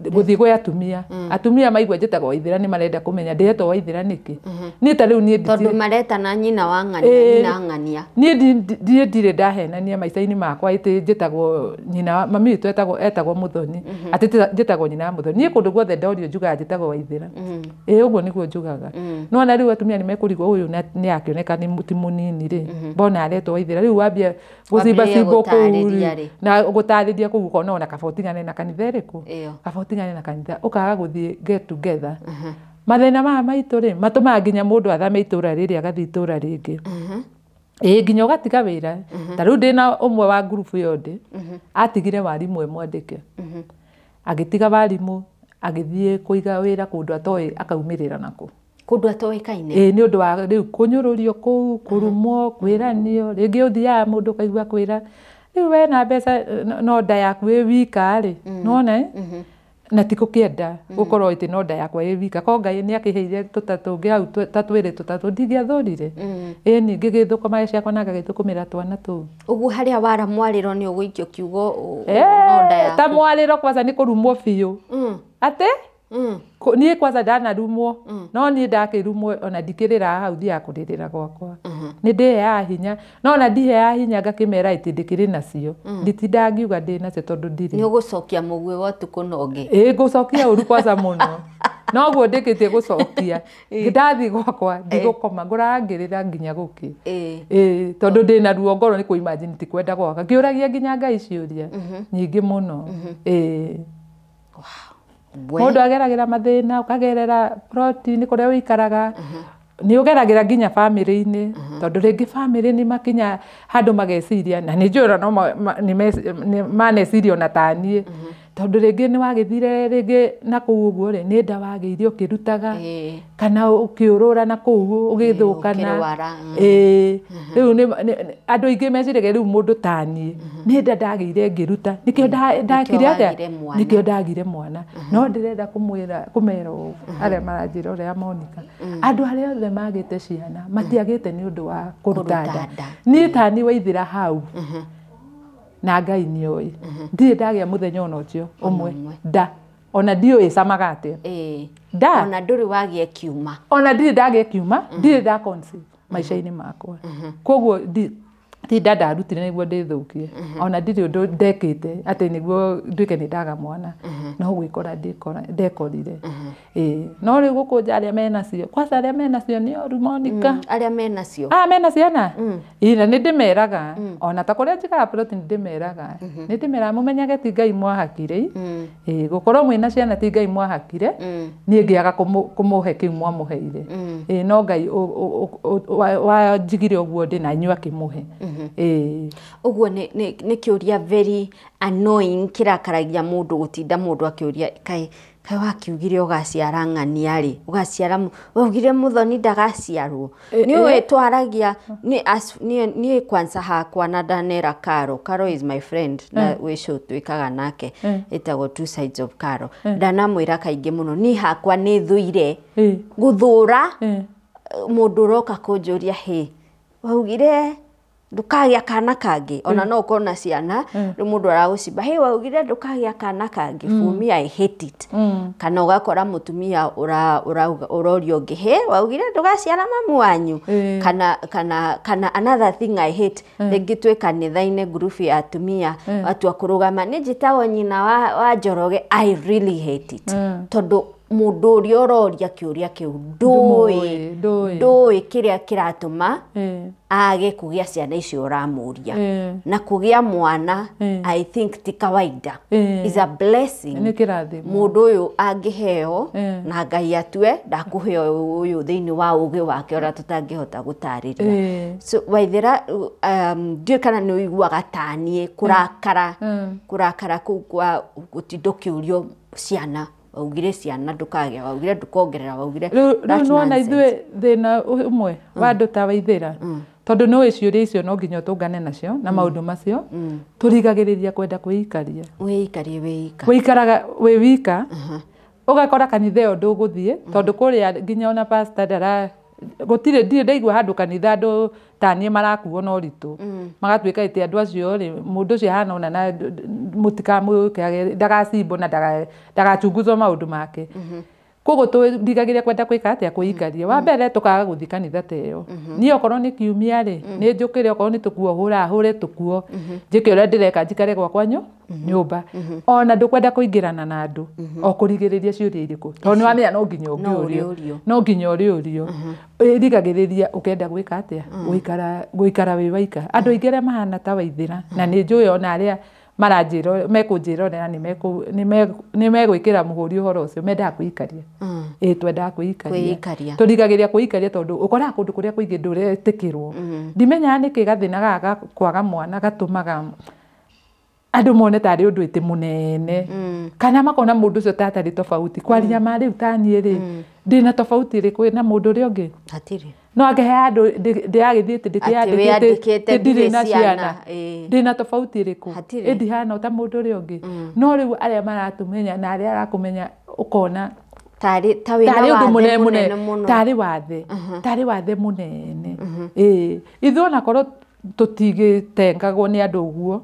gũthiĩ gwĩ atumia atumia maigua njĩtagwo Waithĩra nĩ marenda kũmenya ndĩretwo Waithĩra nĩkĩ niĩ ta rĩu niĩ tondũ maretana nyina wa ng'ania nyina ng'ania niĩ ndirĩ ndahenania maica-inĩ makwa ĩtĩ njĩtagwo nyina mami witũ etagwo Mũthoni atĩ njĩtagwo nyina wa Mũthoni niĩ kũndũ guothe ndorio njugaga njĩtagwo Waithĩra ĩĩ ũguo nĩguo njugaga no ona rĩu atumia nĩ mekũrigwo ũyũ nĩ akĩoneka nĩ ti mũnini rĩ mbona aretwo Waithĩra rĩu wambia gũcimbacimbo kũu rĩ na gũtarĩria kũu ũkona ona kaba ũtigane na kanitha ĩrĩkũ kaba ũtigane na kanitha ũkaga gũthiĩ get together mathĩna maya maitũ rĩ matũmaga nginya mũndũ athame itũra rĩrĩ agathiĩ itũra rĩngĩ ĩĩ nginya ũgatiga wĩra ta rĩu ndĩna ũmwe wa ngurubu ĩyo ndĩ atigire warimũ e mwandĩke agĩtiga warimũ agĩthiĩ kũiga wĩra kũndũ atoĩ akaumĩrĩra nako kũndũ atoĩkaine ĩĩ nĩ ũndũ wa rĩu kũnyũrũrio kũu kũrumwo kwĩranio rĩngĩ ũthiaga mũndũ ũkaigua kwĩra rĩu we na mbeca no nda yaku ĩ wika rĩ nĩwona na ti gũkĩenda gũkorwo ĩtĩ no nda yakwa ĩ wika ko Ngai nĩ akĩheire tũtatũ hau ta twĩrĩ tũtatũ ndingĩathũrire ĩni ngĩgĩthũkũma ciakwa na ngagĩthũkũmĩra twana tũu ũguo harĩa wara mwarĩro nĩ ũgũikio kiugo no nda yaku ta mwarĩro kwanza nĩ kũrumwo biũ atĩ niĩ kwanza ndanarumwo no niĩ ndakĩrumwo ona ndikĩrĩra hau thiaga kũrĩrĩra gwakwa nĩ ndĩheaga hinya no ona ndiheaga hinya ngakĩmera ĩtĩ ndĩkĩrĩ nacio nditindaga ngiuga ndĩ nacio tondũ ndirĩ nĩ ũgũcokia mũguĩ wa ũtukũ na ũngĩ ĩĩ ngũcokia ũru kwanza mũno noguo ndĩkĩtie gũcokia ndathiĩ gwakwa ndigũkoma ngũraga ngĩrĩra nginya gũkĩ ĩĩ tondũ ndĩna ruo ngoro nĩ kũ-imagine ti kwenda gwaka ngĩũragia nginya Ngai ciũria nyingĩ mũno ĩĩ mũndũ ageragĩra mathĩna ũkagerera ploti-inĩ kũrĩa ũikaraga nĩ ũgeragĩra nginya bamĩrĩ-inĩ tondũ rĩngĩ bamĩrĩ nĩ makinya handũ mageciria na nĩ njũĩ no maneciria ona ta niĩ Tondũ rĩngĩ nĩ wagĩthire rĩngĩ na kũu ũguo rĩ, nĩ nda wagĩire ũkĩrutaga kana ũkĩũrũra na kũu ũgĩthũkana. Ũkĩrwara. Ĩĩ, rĩu andũ aingĩ meciragia rĩu mũndũ taniĩ nĩ nda ndagĩire ngĩruta, nĩkĩo ndakire atĩa, wagire mwana. Nĩkĩo ndagire mwana. No ndĩrenda kũmera ũũ arĩa maranjĩra ũrĩa Monica, andũ arĩa othe magĩte ciana matiagĩte nĩ ũndũ wa kũruta nda. Nda. Niĩ tani waithĩra hau na Ngai nĩoĩ, ndirĩ ndagĩa mũthenya ona ũcio ũmwe nda, ona ndiũĩ camaga atĩa nda. Ona ndũrĩ wagĩa kiuma. Ona ndirĩ ndagĩa kiuma, ndirĩ nda conceive maica-inĩ makwa. Koguo ti nda ndarutire nĩguo ndĩthũkie, ona ndirĩ ũndũ ndekĩte atĩ nĩguo nduĩke nĩ ndaga mwana, no gwĩkora ndekorire. Ĩĩ, no rĩu gũkũ nja arĩa menacio, kwanza arĩa menacio nĩ oru Monica. Arĩa menacio. Ah, mena ciana? Ĩĩ, na nĩ ndĩmeraga, ona ta kũrĩa njikaga plot nĩ ndĩmeraga, nĩ ndĩmeraga mũmenyage ti Ngai mwahakire. Ĩĩ, gũkorwo mwĩna ciana ti Ngai mwahakire, niĩ ngĩaga kũmũhe kĩu mwamũheire. Ĩĩ, no Ngai wanjigire ũguo ndĩ na inyuĩ akĩmũhe. Ĩĩ. Ũguo nĩ kĩũria very annoying kĩrakaragia mũndũ, gũtinda mũndũ akĩũria kaĩ wakiugire ũgaciara ng'ania rĩ, ũgaciara waugire Muthoni ndagaciarwo. Nĩ ũĩ twaragia niĩ kwanza hakwa na ndanera Caro. Caro is my friend na wĩ show twĩkaga nake ĩtagwo Two Sides of Caro. Ndanamwĩra kaingĩ mũno niĩ hakwa nĩ thũire gũthũra mũndũ ũroka kũnjũria hĩ waugire ndũkagĩa kana kangĩ, ona no ũkorwo na ciana rĩu mũndũ aragũcimba hĩ waugire ndũkagĩa kana kangĩ. For me I hate it. Kana ũgakora mũtumia ũrorio ũngĩ hĩ waugire ndũgaciara mamu wanyu. Kana another thing I hate, rĩngĩ twĩ kanitha-inĩ ngurubu ya atumia watua kũrũgama nĩ njĩtagwo nyina wa Njoroge. I really hate it tondũ mũndũ ũrĩa ũroria kĩũria kĩu ndũĩ kĩrĩa kĩratũma age kũgĩa ciana icio ũramũria. Na kũgĩa mwana I think ti kawaida, is a blessing. Mũndũ ũyũ angĩheo na Ngai atue ndakũheo ũyũ thĩinĩ wa ũgĩ wake ũrĩa tũtangĩhota gũtarĩria. So Waithera, ndiũĩ kana nĩ ũiguaga taniĩ kũrakara kũu kwa gũtinda ũkĩũrio ciana, waugire ciana ndũkagĩa, waugire ndũkongerera, waugire. Rĩu nĩwona ithuĩ thĩna ũmwe wa andũ ta Waithera, tondũ nĩũĩ ciũria icio no nginya ũtũngane nacio na maũndũ macio, tũrigagĩrĩria kwenda kwĩikaria. Wĩikarie wĩika. Wĩikaraga wĩ wika, ũgakora kanitha ĩyo ndũgũthiĩ, tondũ kũrĩa nginya ona pastor ndara gũtirĩ, ndirĩ ndaigua handũ kanitha andũ taniĩ marakuo na ũritũ, magatuĩka atĩ andũ acio rĩ, mũndũ ũcio ahana ũna na mũtikamwĩkage ndagacimbwo na ndagachunguzwo maũndũ make. Koguo tũrigagĩrĩria kwenda kwĩka atĩa, kwĩikaria. Wa mbere tũkaga gũthiĩ kanitha ta ĩyo. Niĩ okorwo nĩ kiumia rĩ, nĩ njũkĩre okorwo nĩ tũkuo hũra hũre tũkuo, njĩke ũrĩa ndĩreka njikare gwakwa nyũmba. Ona ndũkwenda kũingĩrana na andũ, o kũrigĩrĩria ciũria irĩkũ, tondũ nĩ wamenya no nginya ũngĩũrio, no nginya ũrĩũrio. Ĩrigagĩrĩria ũkenda gwĩka atĩa, gũikara wĩ waika. Andũ aingĩ arĩa mahana ta Waithera, na nĩ njũĩ ona arĩa maranjĩra mekũnjĩrorera nĩ megwĩkĩra mũhũri ũhoro ũcio, mendaga kwĩikaria. Ĩĩ, twendaga kwĩikaria. Tũrigagĩrĩria kwĩikaria tondũ ũkoraga kũndũ kũrĩa kũingĩ ndũretĩkĩrwo. Ndimenyaga nĩkĩ gathĩna gaka kwaga mwana gatũmaga andũ mone tarĩ ũndũ ĩtĩ mũnene, kana makona mũndũ ũcio ta atarĩ tofauti. Kwaria ma rĩu taniĩ rĩ, ndĩna tofauti ĩrĩkũ na mũndũ ũrĩa ũngĩ? Hatirĩ. No angehe handũ ndĩragĩthiĩte ndĩkĩyandĩkĩte ndirĩ na ciana, ndĩna tofauti ĩrĩkũ? Ĩndihana o ta mũndũ ũrĩa ũngĩ. No rĩu arĩa maratũmenya na arĩa arakũmenya ũkona tarĩ ũndũ mũnene mũno, tarĩ wathe mũnene. Ĩĩ, ithuĩ onakorwo tũtigĩtengagwo nĩ andũ ũguo,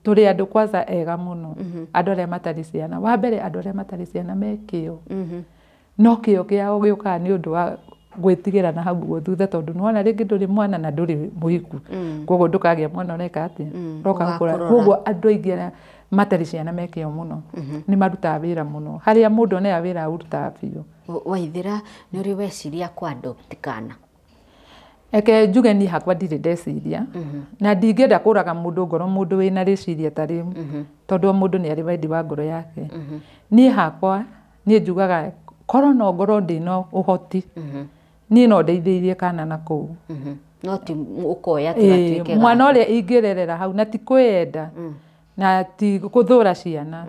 tũrĩ andũ kwanza ega mũno, andũ arĩa matarĩ ciana. Wa mbere andũ arĩa matarĩ ciana me kĩo, no kĩo kĩao gĩũkaga nĩ ũndũ wa gwĩtigĩra na hau ũguo thutha, tondũ nĩwona rĩngĩ ndũrĩ mwana na ndũrĩ mũhiku, koguo ndũkagĩa mwana ũreka atĩa, ũroka gũkũra. Koguo andũ aingĩ arĩa matarĩ ciana me kĩo mũno, nĩ marutaga wĩra mũno, harĩa mũndũ onaga wĩra aũrutaga biũ. Waithera, nĩ ũrĩ weciria kũ adopt kana? Eke njuge niĩ hakwa ndirĩ ndeciria, na ndingĩenda kũraga mũndũ ngoro mũndũ wĩna rĩciria ta rĩu, tondũ o mũndũ nĩ arĩ wendi wa ngoro yake. Niĩ hakwa niĩ njugaga korwo no ngorwo ndĩna ũhoti, niĩ no ndeithĩrĩrie kana na kũu. No ti ũkoya tigatuĩke mwana ũrĩa ingĩrerera hau, na ti kwĩyenda na ti gũthũra ciana.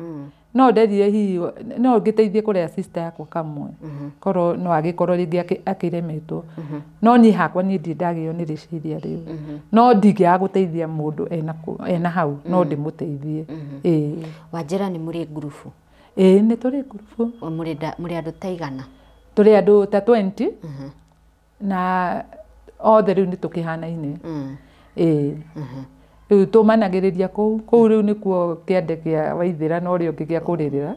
No nderire hihi no ngĩteithie kũrera sister yakwa kamwe korwo no agĩkorwo rĩngĩ akĩremetwo, no niĩ hakwa niĩ ndirĩ ndagĩo nĩ rĩciria rĩu, no ndingĩaga gũteithia mũndũ ena hau, no ndĩmũteithie. Ĩĩ. Wanjĩra nĩ mũrĩ ngurubu? Ĩĩ, nĩ tũrĩ ngurubu. Mũrĩ andũ ta igana? Tũrĩ andũ ta 20 na othe rĩu nĩ tũkĩhanaine. Ĩĩ. Rĩu tũmanagĩrĩria kũu kũu rĩu nĩkuo kĩande kĩa Waithĩra na ũrĩa ũngĩ gĩa kũrĩrĩra,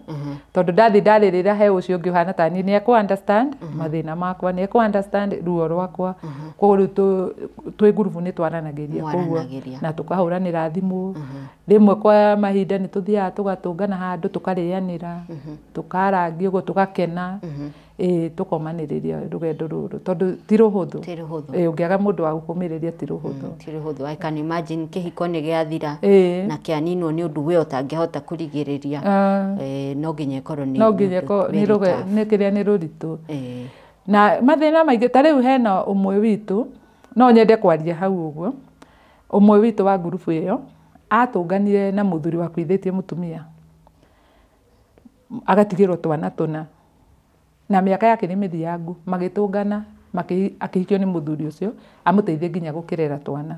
tondũ ndathiĩ ndarĩrĩra he ũcio ũngĩ ũhana ta niĩ, nĩ ekũ understand mathĩna makwa, nĩ ekũ understand ruo rwakwa. Koguo rĩu twĩ ngurubu nĩ twaranagĩria koguo na tũkahũranĩra thimũ rĩmwe kwa mahinda, nĩ tũthiaga tũgatũngana handũ tũkarĩanĩra, tũkarangia ũguo, tũgakena, ĩĩ, tũkomanĩrĩria rũgendo rũrũ tondũ ti rũhũthũ. Ĩĩ, ũngĩaga mũndũ wa gũkũmĩrĩria ti rũhũthũ. Ti rũhũthũ. I can imagine kĩhiko nĩ gĩathira na kĩaninwo nĩ ũndũ we ũtangĩhota kũrigĩrĩria, no nginya ĩkorwo nĩ no nginya nĩ kĩrĩa nĩ rũritũ na mathĩna maingĩ. Ta rĩu hena ũmwe witũ, no nyende kwaria hau ũguo, ũmwe witũ wa ngurubu ĩyo atũnganire na mũthuri wakuithĩtie mũtumia agatigĩrwo twana tũna na mĩaka yake nĩ mĩthiangu, magĩtũngana akĩhikio nĩ mũthuri ũcio amũteithie nginya gũkĩrera twana,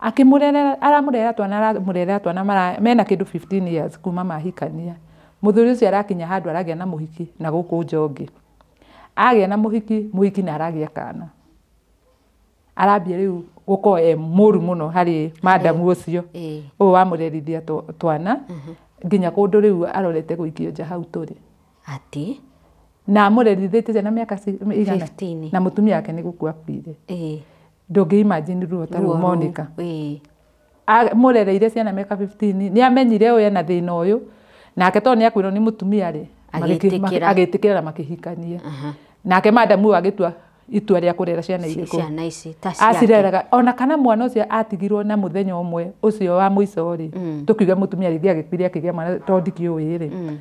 akĩmũrerera, aramũrerera twana, aramũrerera twana, mena kĩndũ 15 years kuma mahikania. Mũthuri ũcio arakinya handũ aragĩa na mũhiki na gũkũ nja ũngĩ, agĩa na mũhiki, mũhiki na aragĩa kana, arambia rĩu gũkorwo e mũru mũno harĩ madamu ũcio ũyũ wamũrerithia twana, nginya kũndũ rĩu arorete gũikio nja hau tũrĩ. Atĩ na amũrerithĩtie ciana mĩaka igana na mũtumia wake nĩ gũkua akuire. Ndũngĩ imagine ruo ta rũu Monica. Mũrereire ciana mĩaka 15, nĩ amenyire ũyũ ena thĩna ũyũ, nake tondũ nĩ akuirwo nĩ mũtumia rĩ, agĩtĩkĩra na makĩhikania. Nake madamu ũyũ agĩtua itua rĩa kũrera ciana irĩkũ, ciana ici ta ciake acireraga, ona kana mwana ũcio atigirwo na mũthenya ũmwe ũcio wa mũico rĩ, tũkiuga mũtumia rĩngĩ agĩkuire akĩgĩa mwana tondũ ndikĩũĩ rĩ,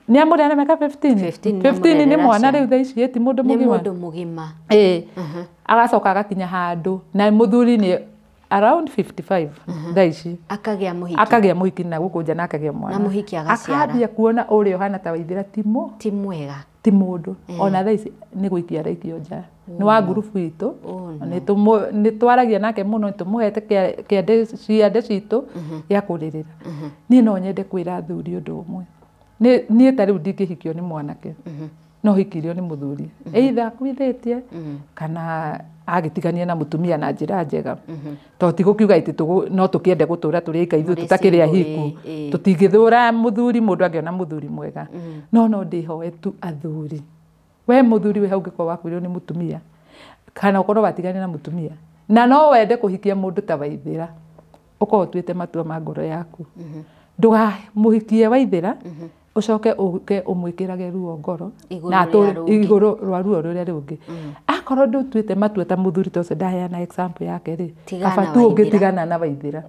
nĩ amũrera mĩaka 15 15 nĩ mwana rĩu thaa ici ti mũndũ mũgima, nĩ mũndũ mũgima. Ĩĩ, agacoka agakinya handũ na mũthuri nĩ around 55 thaa ici, akagĩa mũhiki, akagĩa mũhiki na gũkũ nja na akagĩa mwana, na mũhiki agaciara, akambia kuona ũrĩa ũhana ta Waithĩra ti mwega, ti mũndũ. Ona thaa ici nĩ gũikia araikio nja, nĩ wa ngurubu itũ, nĩ twaragia nake mũno, nĩ tũmũhete ciande citũ gĩa kũrĩrĩra. Niĩ no nyende kwĩra athuri ũndũ ũmwe, niĩ ta rĩu ndingĩhikio nĩ mwanake, no hikirio nĩ mũthuri either akuithĩtie kana agĩtigania na mũtumia na njĩra njega, tondũ ti gũkiuga atĩ no tũkĩende gũtũra tũrĩ aika ithuĩ tũtakĩrĩ ahiku, tũtingĩthũra mũthuri, mũndũ angĩona mũthuri mwega. No no ndĩhoe tu athuri, we mũthuri wĩ hau ũngĩkorwo wakuĩrĩirwo nĩ mũtumia kana ũkorwo watigania na mũtumia na no wende kũhikia mũndũ ta Waithĩra, ũkorwo ũtuĩte matua ma ngoro yaku, ndũkamũhikie Waithĩra ũcoke ũke ũmwĩkĩrage ruo ngoro na igũrũ rwa ruo rũrĩa rũngĩ. Akorwo ndũtuĩte matua ta mũthuri ta ũcio ndaheana example yake rĩ, kaba tu ũngĩtigana na Waithĩra,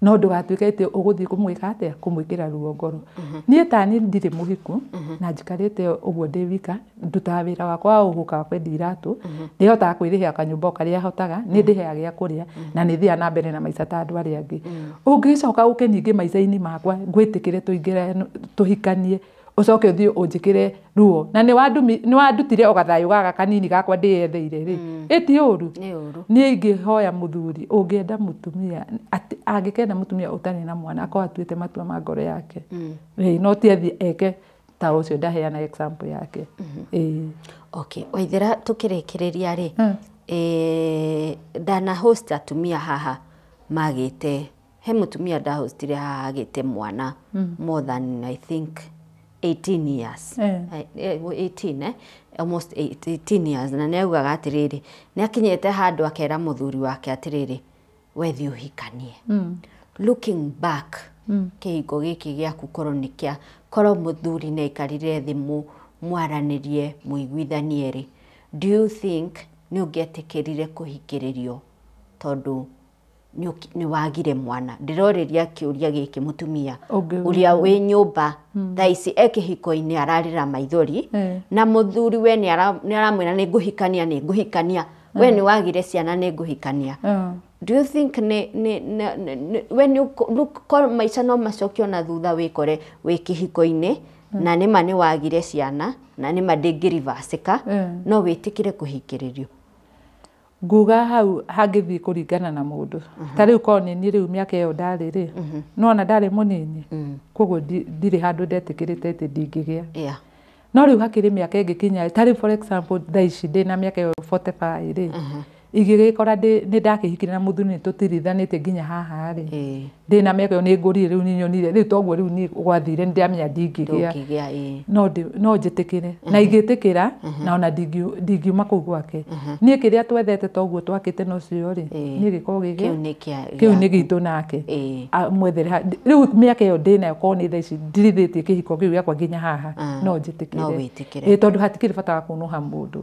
no ndũgatuĩke atĩ ũgũthiĩ kũmwĩka atĩa, kũmwĩkĩra ruo ngoro. Niĩ ta niĩ ndirĩ mũhiku na njikarĩte ũguo ndĩ wika, ndutaga wĩra wakwa wa ũgũka wa kwendia iratũ, nĩhotaga kwĩrĩhĩra kanyũmba o karĩa hotaga, nĩ ndĩheaga gĩa kũrĩa na nĩ thiaga na mbere na maica ta andũ arĩa angĩ. Ũngĩcoka ũke ningĩ maica-inĩ makwa ngwĩtĩkĩre tũingĩre tũhikanie, ũcoke ũthiĩ ũnjĩkĩre ruo na nĩ wandutire o gathayũ gaka kanini gakwa ndĩyetheire rĩ, ĩ ti ũru. Niĩ ingĩhoya mũthuri ũngĩenda mũtumia, angĩkenda mũtumia ũtarĩ na mwana akorwo atuĩte matua ma ngoro yake, no ti athiĩ eke ta ũcio ndaheana example yake. Okay, Waithĩra, tũkĩrĩkĩrĩria rĩ, ndana host atumia haha magĩte, he mũtumia ndahostire haha agĩte mwana more than I think 18 years. 18, almost 18 years, na nĩ augaga atĩrĩrĩ, nĩ akinyĩte handũ akera mũthuri wake atĩrĩrĩ, we thiĩ ũhikanie. Looking back, kĩhiko gĩkĩ gĩaku korwo nĩ kĩa, korwo mũthuri nĩ aikarire thĩ mwaranĩrie mũiguithanie rĩ, do you think nĩ ũngĩetĩkĩrire kũhikĩrĩrio tondũ nĩ wagire mwana? Ndĩrorĩria kĩũria gĩkĩ mũtumia ũrĩa wĩ nyũmba thaa ici e kĩhiko-inĩ ararĩra maithori, na mũthuri we nĩ aramwĩra nĩ ngũhikania, nĩ ngũhikania, we nĩ wagire ciana nĩ ngũhikania. Do you think nĩ when you look maica no macokio na thutha wĩkore wĩ kĩhiko-inĩ na nĩma nĩ wagire ciana na nĩma ndĩngĩrivacĩka, no wĩtĩkĩre kũhingĩrĩrio? Nguga hau hangĩthiĩ kũringana na mũndũ. Ta rĩu korwo nĩ niĩ rĩu mĩaka ĩyo ndarĩ rĩ, nona ndarĩ mũnini, koguo ndirĩ handũ ndetĩkĩrĩte atĩ ndingĩgĩa. No rĩu hakĩrĩ mĩaka ĩngĩkinya, ta rĩu for example thaa ici ndĩna mĩaka ĩyo 45 rĩ, ingĩgĩkora nĩ ndakĩhikire na mũthuri nĩ tũtirithanĩtie nginya haha rĩ, ndĩna mĩaka ĩyo nĩ ngũrire rĩu nĩ nyonire rĩu toguo rĩu niĩ gwathire nĩ ndĩramenya ndingĩgĩa, no njĩtĩkĩre na ingĩtĩkĩra na ona ndingiuma kũu gwake. Niĩ kĩrĩa twethete toguo twakĩte na ũcio rĩ, niĩ gĩkorwo gĩkĩ kĩu nĩ gitũ nake mwethere. Rĩu mĩaka ĩyo ndĩnayo korwo nĩ thaa ici ndirithĩtie kĩhiko kĩu gĩakwa nginya haha, no njĩtĩkĩre, tondũ hatikĩrĩ bata wa kũnũha mũndũ,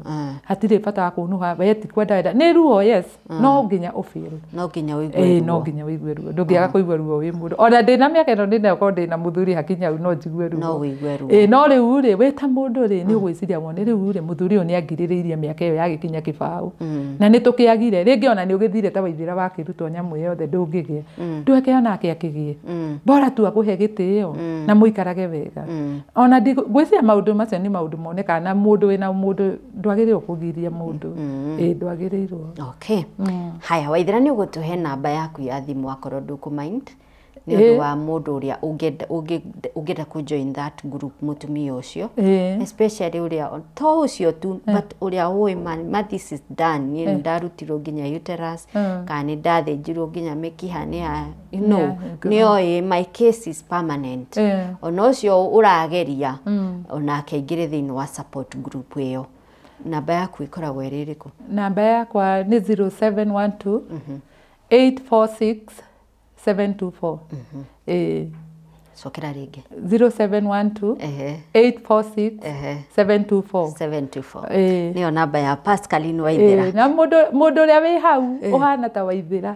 hatirĩ bata wa kũnũha. We ti kwenda wenda nĩ ruo, yes, no nginya ũfeel, no nginya ũigue ruo, no nginya ũigue ruo. Ndũngĩaga kũigua ruo wĩ mũndũ. Ona ndĩna mĩaka ĩno ndĩnayo korwo ndĩna mũthuri hakinya hau no njigue ruo, no ũigue ruo. No rĩu rĩ, wĩ ta mũndũ rĩ, nĩ ũgwĩciria wone rĩu rĩ, mũthuri ũyũ nĩ angirĩrĩirie mĩaka ĩyo yagĩkinya kĩbaũ na nĩ tũkĩagire rĩngĩ, ona nĩ ũgĩthire ta Waithĩra wakĩrutwo nyamũ yothe ndũngĩgĩa, ndweke onake akĩgĩe, bora tu akũhe gĩtĩo na mũikarage wega. Ona ngwĩciria maũndũ macio nĩ maũndũ monekaga na mũndũ wĩna mũndũ ndwagĩrĩirwo kũgiria mũndũ, ndwagĩrĩirwo. Okay. Haya, Waithĩra nĩ ũgũtũhe namba yaku ya thimũ akorwo ndũkũ mind nĩ ũndũ wa mũndũ ũrĩa ũngĩenda kũ join that group, mũtumia ũcio especially ũrĩa to ũcio tu, but ũrĩa ũĩ ma this is done, niĩ nĩ ndarutirwo nginya uterus kana nĩ ndathĩnjirwo nginya mĩkiha nĩ ya, you know, nĩ oĩ my case is permanent. Ona ũcio ũrageria onake aingĩre thĩinĩ wa support group ĩyo. Namba yaku ĩkoragwo ĩrĩ ĩrĩkũ? Namba yakwa nĩ 0712 846 724. Cokera rĩngĩ. 0712 846 724. 724. Nĩyo namba ya Pascaline Waithĩra. Na mũndũ ũrĩa wĩ hau ũhana ta Waithĩra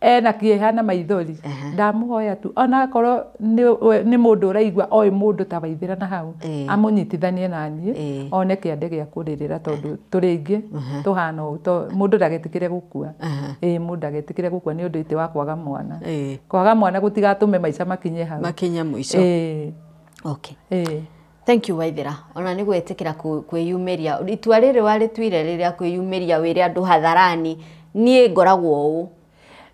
ena kĩeha na maithori, ndamũhoya tu ona akorwo nĩ mũndũ ũraigua oĩ mũndũ ta Waithĩra na hau, amũnyitithanie na niĩ one kĩande gĩa kũrĩrĩra, tondũ tũrĩ aingĩ tũhana ũũ. Mũndũ ndagetĩkĩre gũkua, mũndũ ndagetĩkĩre gũkua nĩ ũndũ ĩtĩ wa kwaga mwana. Kwaga mwana gũtigatũme maica makinye hau, makinye mũico. Okay. Thank you Waithĩra, ona nĩ gwĩtĩkĩra kwĩyumĩria itua rĩrĩ warĩtuire rĩrĩa kwĩyumĩria wĩre andũ hadharani niĩ ngoragwo ũũ.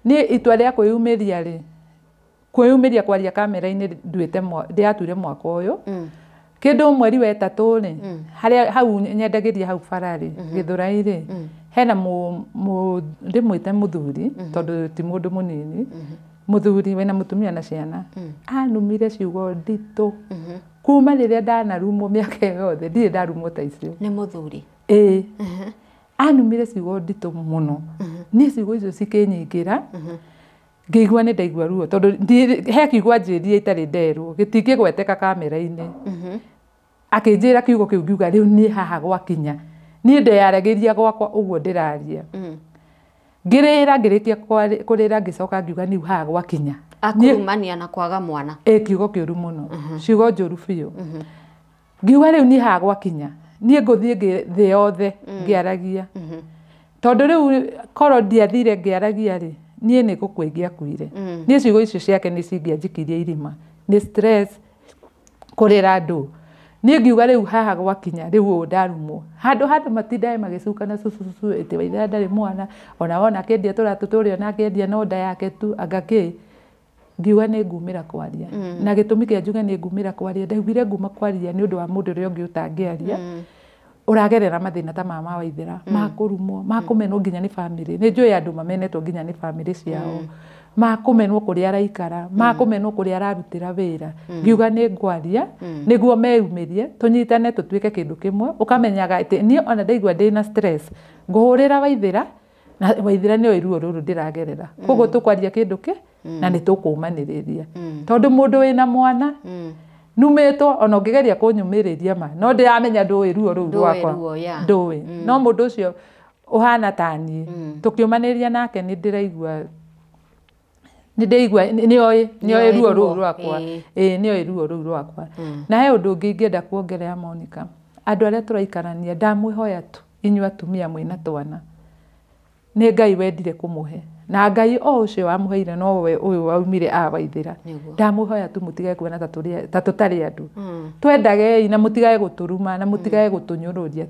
Niĩ itua rĩa kwĩyumĩria rĩ, kwĩyumĩria kwaria kamera-inĩ nduĩte ndĩratuire mwaka ũyũ kĩndũ mweri wa ĩtatũ rĩ, harĩa hau nyendagĩria hau bara rĩ, Gĩthũrai rĩ, hena ndĩmwĩte mũthuri tondũ ti mũndũ mũnini, mũthuri wĩna mũtumia na ciana, anumire ciugo nditũ kuma rĩrĩa ndanarumwo mĩaka ĩyo yothe ndirĩ ndarumwo ta icio. Nĩ mũthuri? Ĩĩ. Anumire ciugo nditũ mũno. Niĩ ciugo icio cikĩnyingĩra, ngĩigua nĩ ndaigua ruo tondũ he kiugo anjĩrire itarĩ nderwo, gĩtingĩgweteka kamera-inĩ. Akĩnjĩra kiugo kĩu ngiuga rĩu niĩ haha gwakinya, niĩ ndeyaragĩria gwakwa ũguo ndĩraria. Ngĩrĩra, ngĩrĩkia kũrĩra ngĩcoka ngiuga niĩ haha gwakinya. Akũrumania na kwaga mwana. Ĩĩ, kiugo kĩũru mũno, ciugo njũru biũ. Ngiuga rĩu niĩ haha gwakinya, niĩ ngũthiĩ thĩ yothe ngĩaragia, tondũ rĩu korwo ndiathire ngĩaragia rĩ, niĩ nĩ gũkua ingĩakuire. Niĩ ciugo icio ciake nĩ cingĩanjikirie irima, nĩ stress kũrĩra andũ. Niĩ ngiuga rĩu haha gwakinya, rĩu ũũ ndarumwo handũ handũ matindae magĩcukana cucucucu ĩtĩ Waithĩra ndarĩ mwana, ona wona akĩendia tũratũ tũrĩa ona akĩendia no nda yake tu anga kĩ. Ngiuga nĩ ngumĩra kwaria, na gĩtũmi kĩa njuge nĩ ngumĩra kwaria, ndaiguire nguma kwaria nĩ ũndũ wa mũndũ ũrĩa ũngĩ ũtangĩaria, ũragerera mathĩna ta ma Waithĩra, ma kũrumwo, ma kũmenwo nginya nĩ bamĩrĩ. Nĩ njũĩ andũ mamenetwo nginya nĩ bamĩrĩ ciao, ma kũmenwo kũrĩa araikara, ma kũmenwo kũrĩa ararutĩra wĩra. Ngiuga nĩ ngwaria nĩguo meyumĩrie, tũnyitane tũtuĩke kĩndũ kĩmwe. Ũkamenyaga atĩ niĩ ona ndaigua ndĩna stress, ngũhũrĩra Waithĩra na Waithĩra nĩoĩ ruo rũrũ ndĩragerera, koguo tũkwaria kĩndũ kĩ na nĩ tũkũmanĩrĩria, tondũ mũndũ wĩna mwana numĩtwo ona ũngĩgeria kũnyũmĩrĩria ma no ndĩramenya ndũĩ ruo rũu rwakwa, ndũĩ. No mũndũ ũcio ũhana ta niĩ tũkĩũmanĩrĩria nake nĩ ndĩraigua nĩoĩ ruo rũu rwakwa, nĩoĩ ruo rũu rwakwa. Na he ũndũ ũngĩ ingĩenda kuongerera Monica, andũ arĩa tũraikarania ndamwĩhoya tu inyuĩ atumia mwĩna twana, Nĩ Ngai wendire kũmũhe na Ngai o ũcio wamũheire nowe ũyũ waumire awaithĩra. Ndamũhoya tu mũtigage kuona ta tũtarĩ andũ. Twendagei na mũtigage gũtũruma na mũtigage gũtũnyũrũria.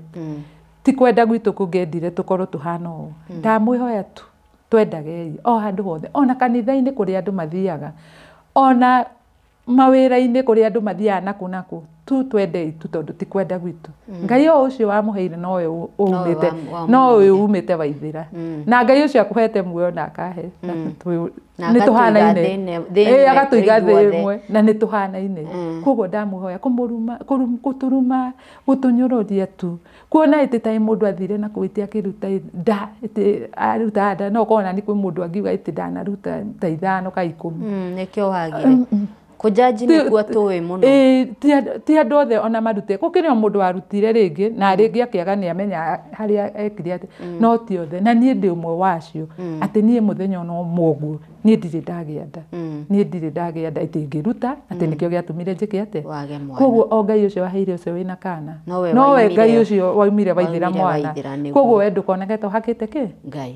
Ti kwenda gwitũ kũngĩendire tũkorwo tũhana ũũ. Ndamwĩhoya tu twendagei o handũ hothe, ona kanitha-inĩ kũrĩa andũ mathiaga, ona mawĩra-inĩ kũrĩa andũ mathiaga nakũ nakũ, tu twendei tu tondũ ti kwenda gwitũ. Ngai o ũcio wamũheire nowe umĩte, nowe umĩte Waithĩra. Na Ngai ũcio akũhete muoyo na akahe nĩ tũhanaine, agatũiga thĩ ĩmwe na nĩ tũhanaine. Koguo ndamũhoya kũmũruma, gũtũruma, gũtũnyũrũria tu kuona ĩtĩ ta mũndũ athire na kũu ĩtĩ akĩruta nda, ĩtĩ aruta nda, no ũkona nĩ kwĩ mũndũ angiuga ĩtĩ ndanaruta ta 5 ka 10. Nĩkĩo wagire kũjanji nĩkuo tũĩ mũno. Ti andũ othe ona marute, gũkĩrĩ o mũndũ warutire rĩngĩ na rĩngĩ akĩaga nĩ amenya harĩa ekire atĩ, no ti othe. Na niĩ ndĩ ũmwe wacio atĩ niĩ mũthenya ona ũmwe ũguo niĩ ndirĩ ndagĩa nda, niĩ ndirĩ ndagĩa nda ĩtĩ ngĩruta atĩ nĩkĩo gĩatũmire njĩke atĩ. Koguo o Ngai ũcio waheire ũcio wĩna kana nowe Ngai ũcio waumire Waithĩra mwana. Koguo we ndũkoneke tũhakĩte kĩ?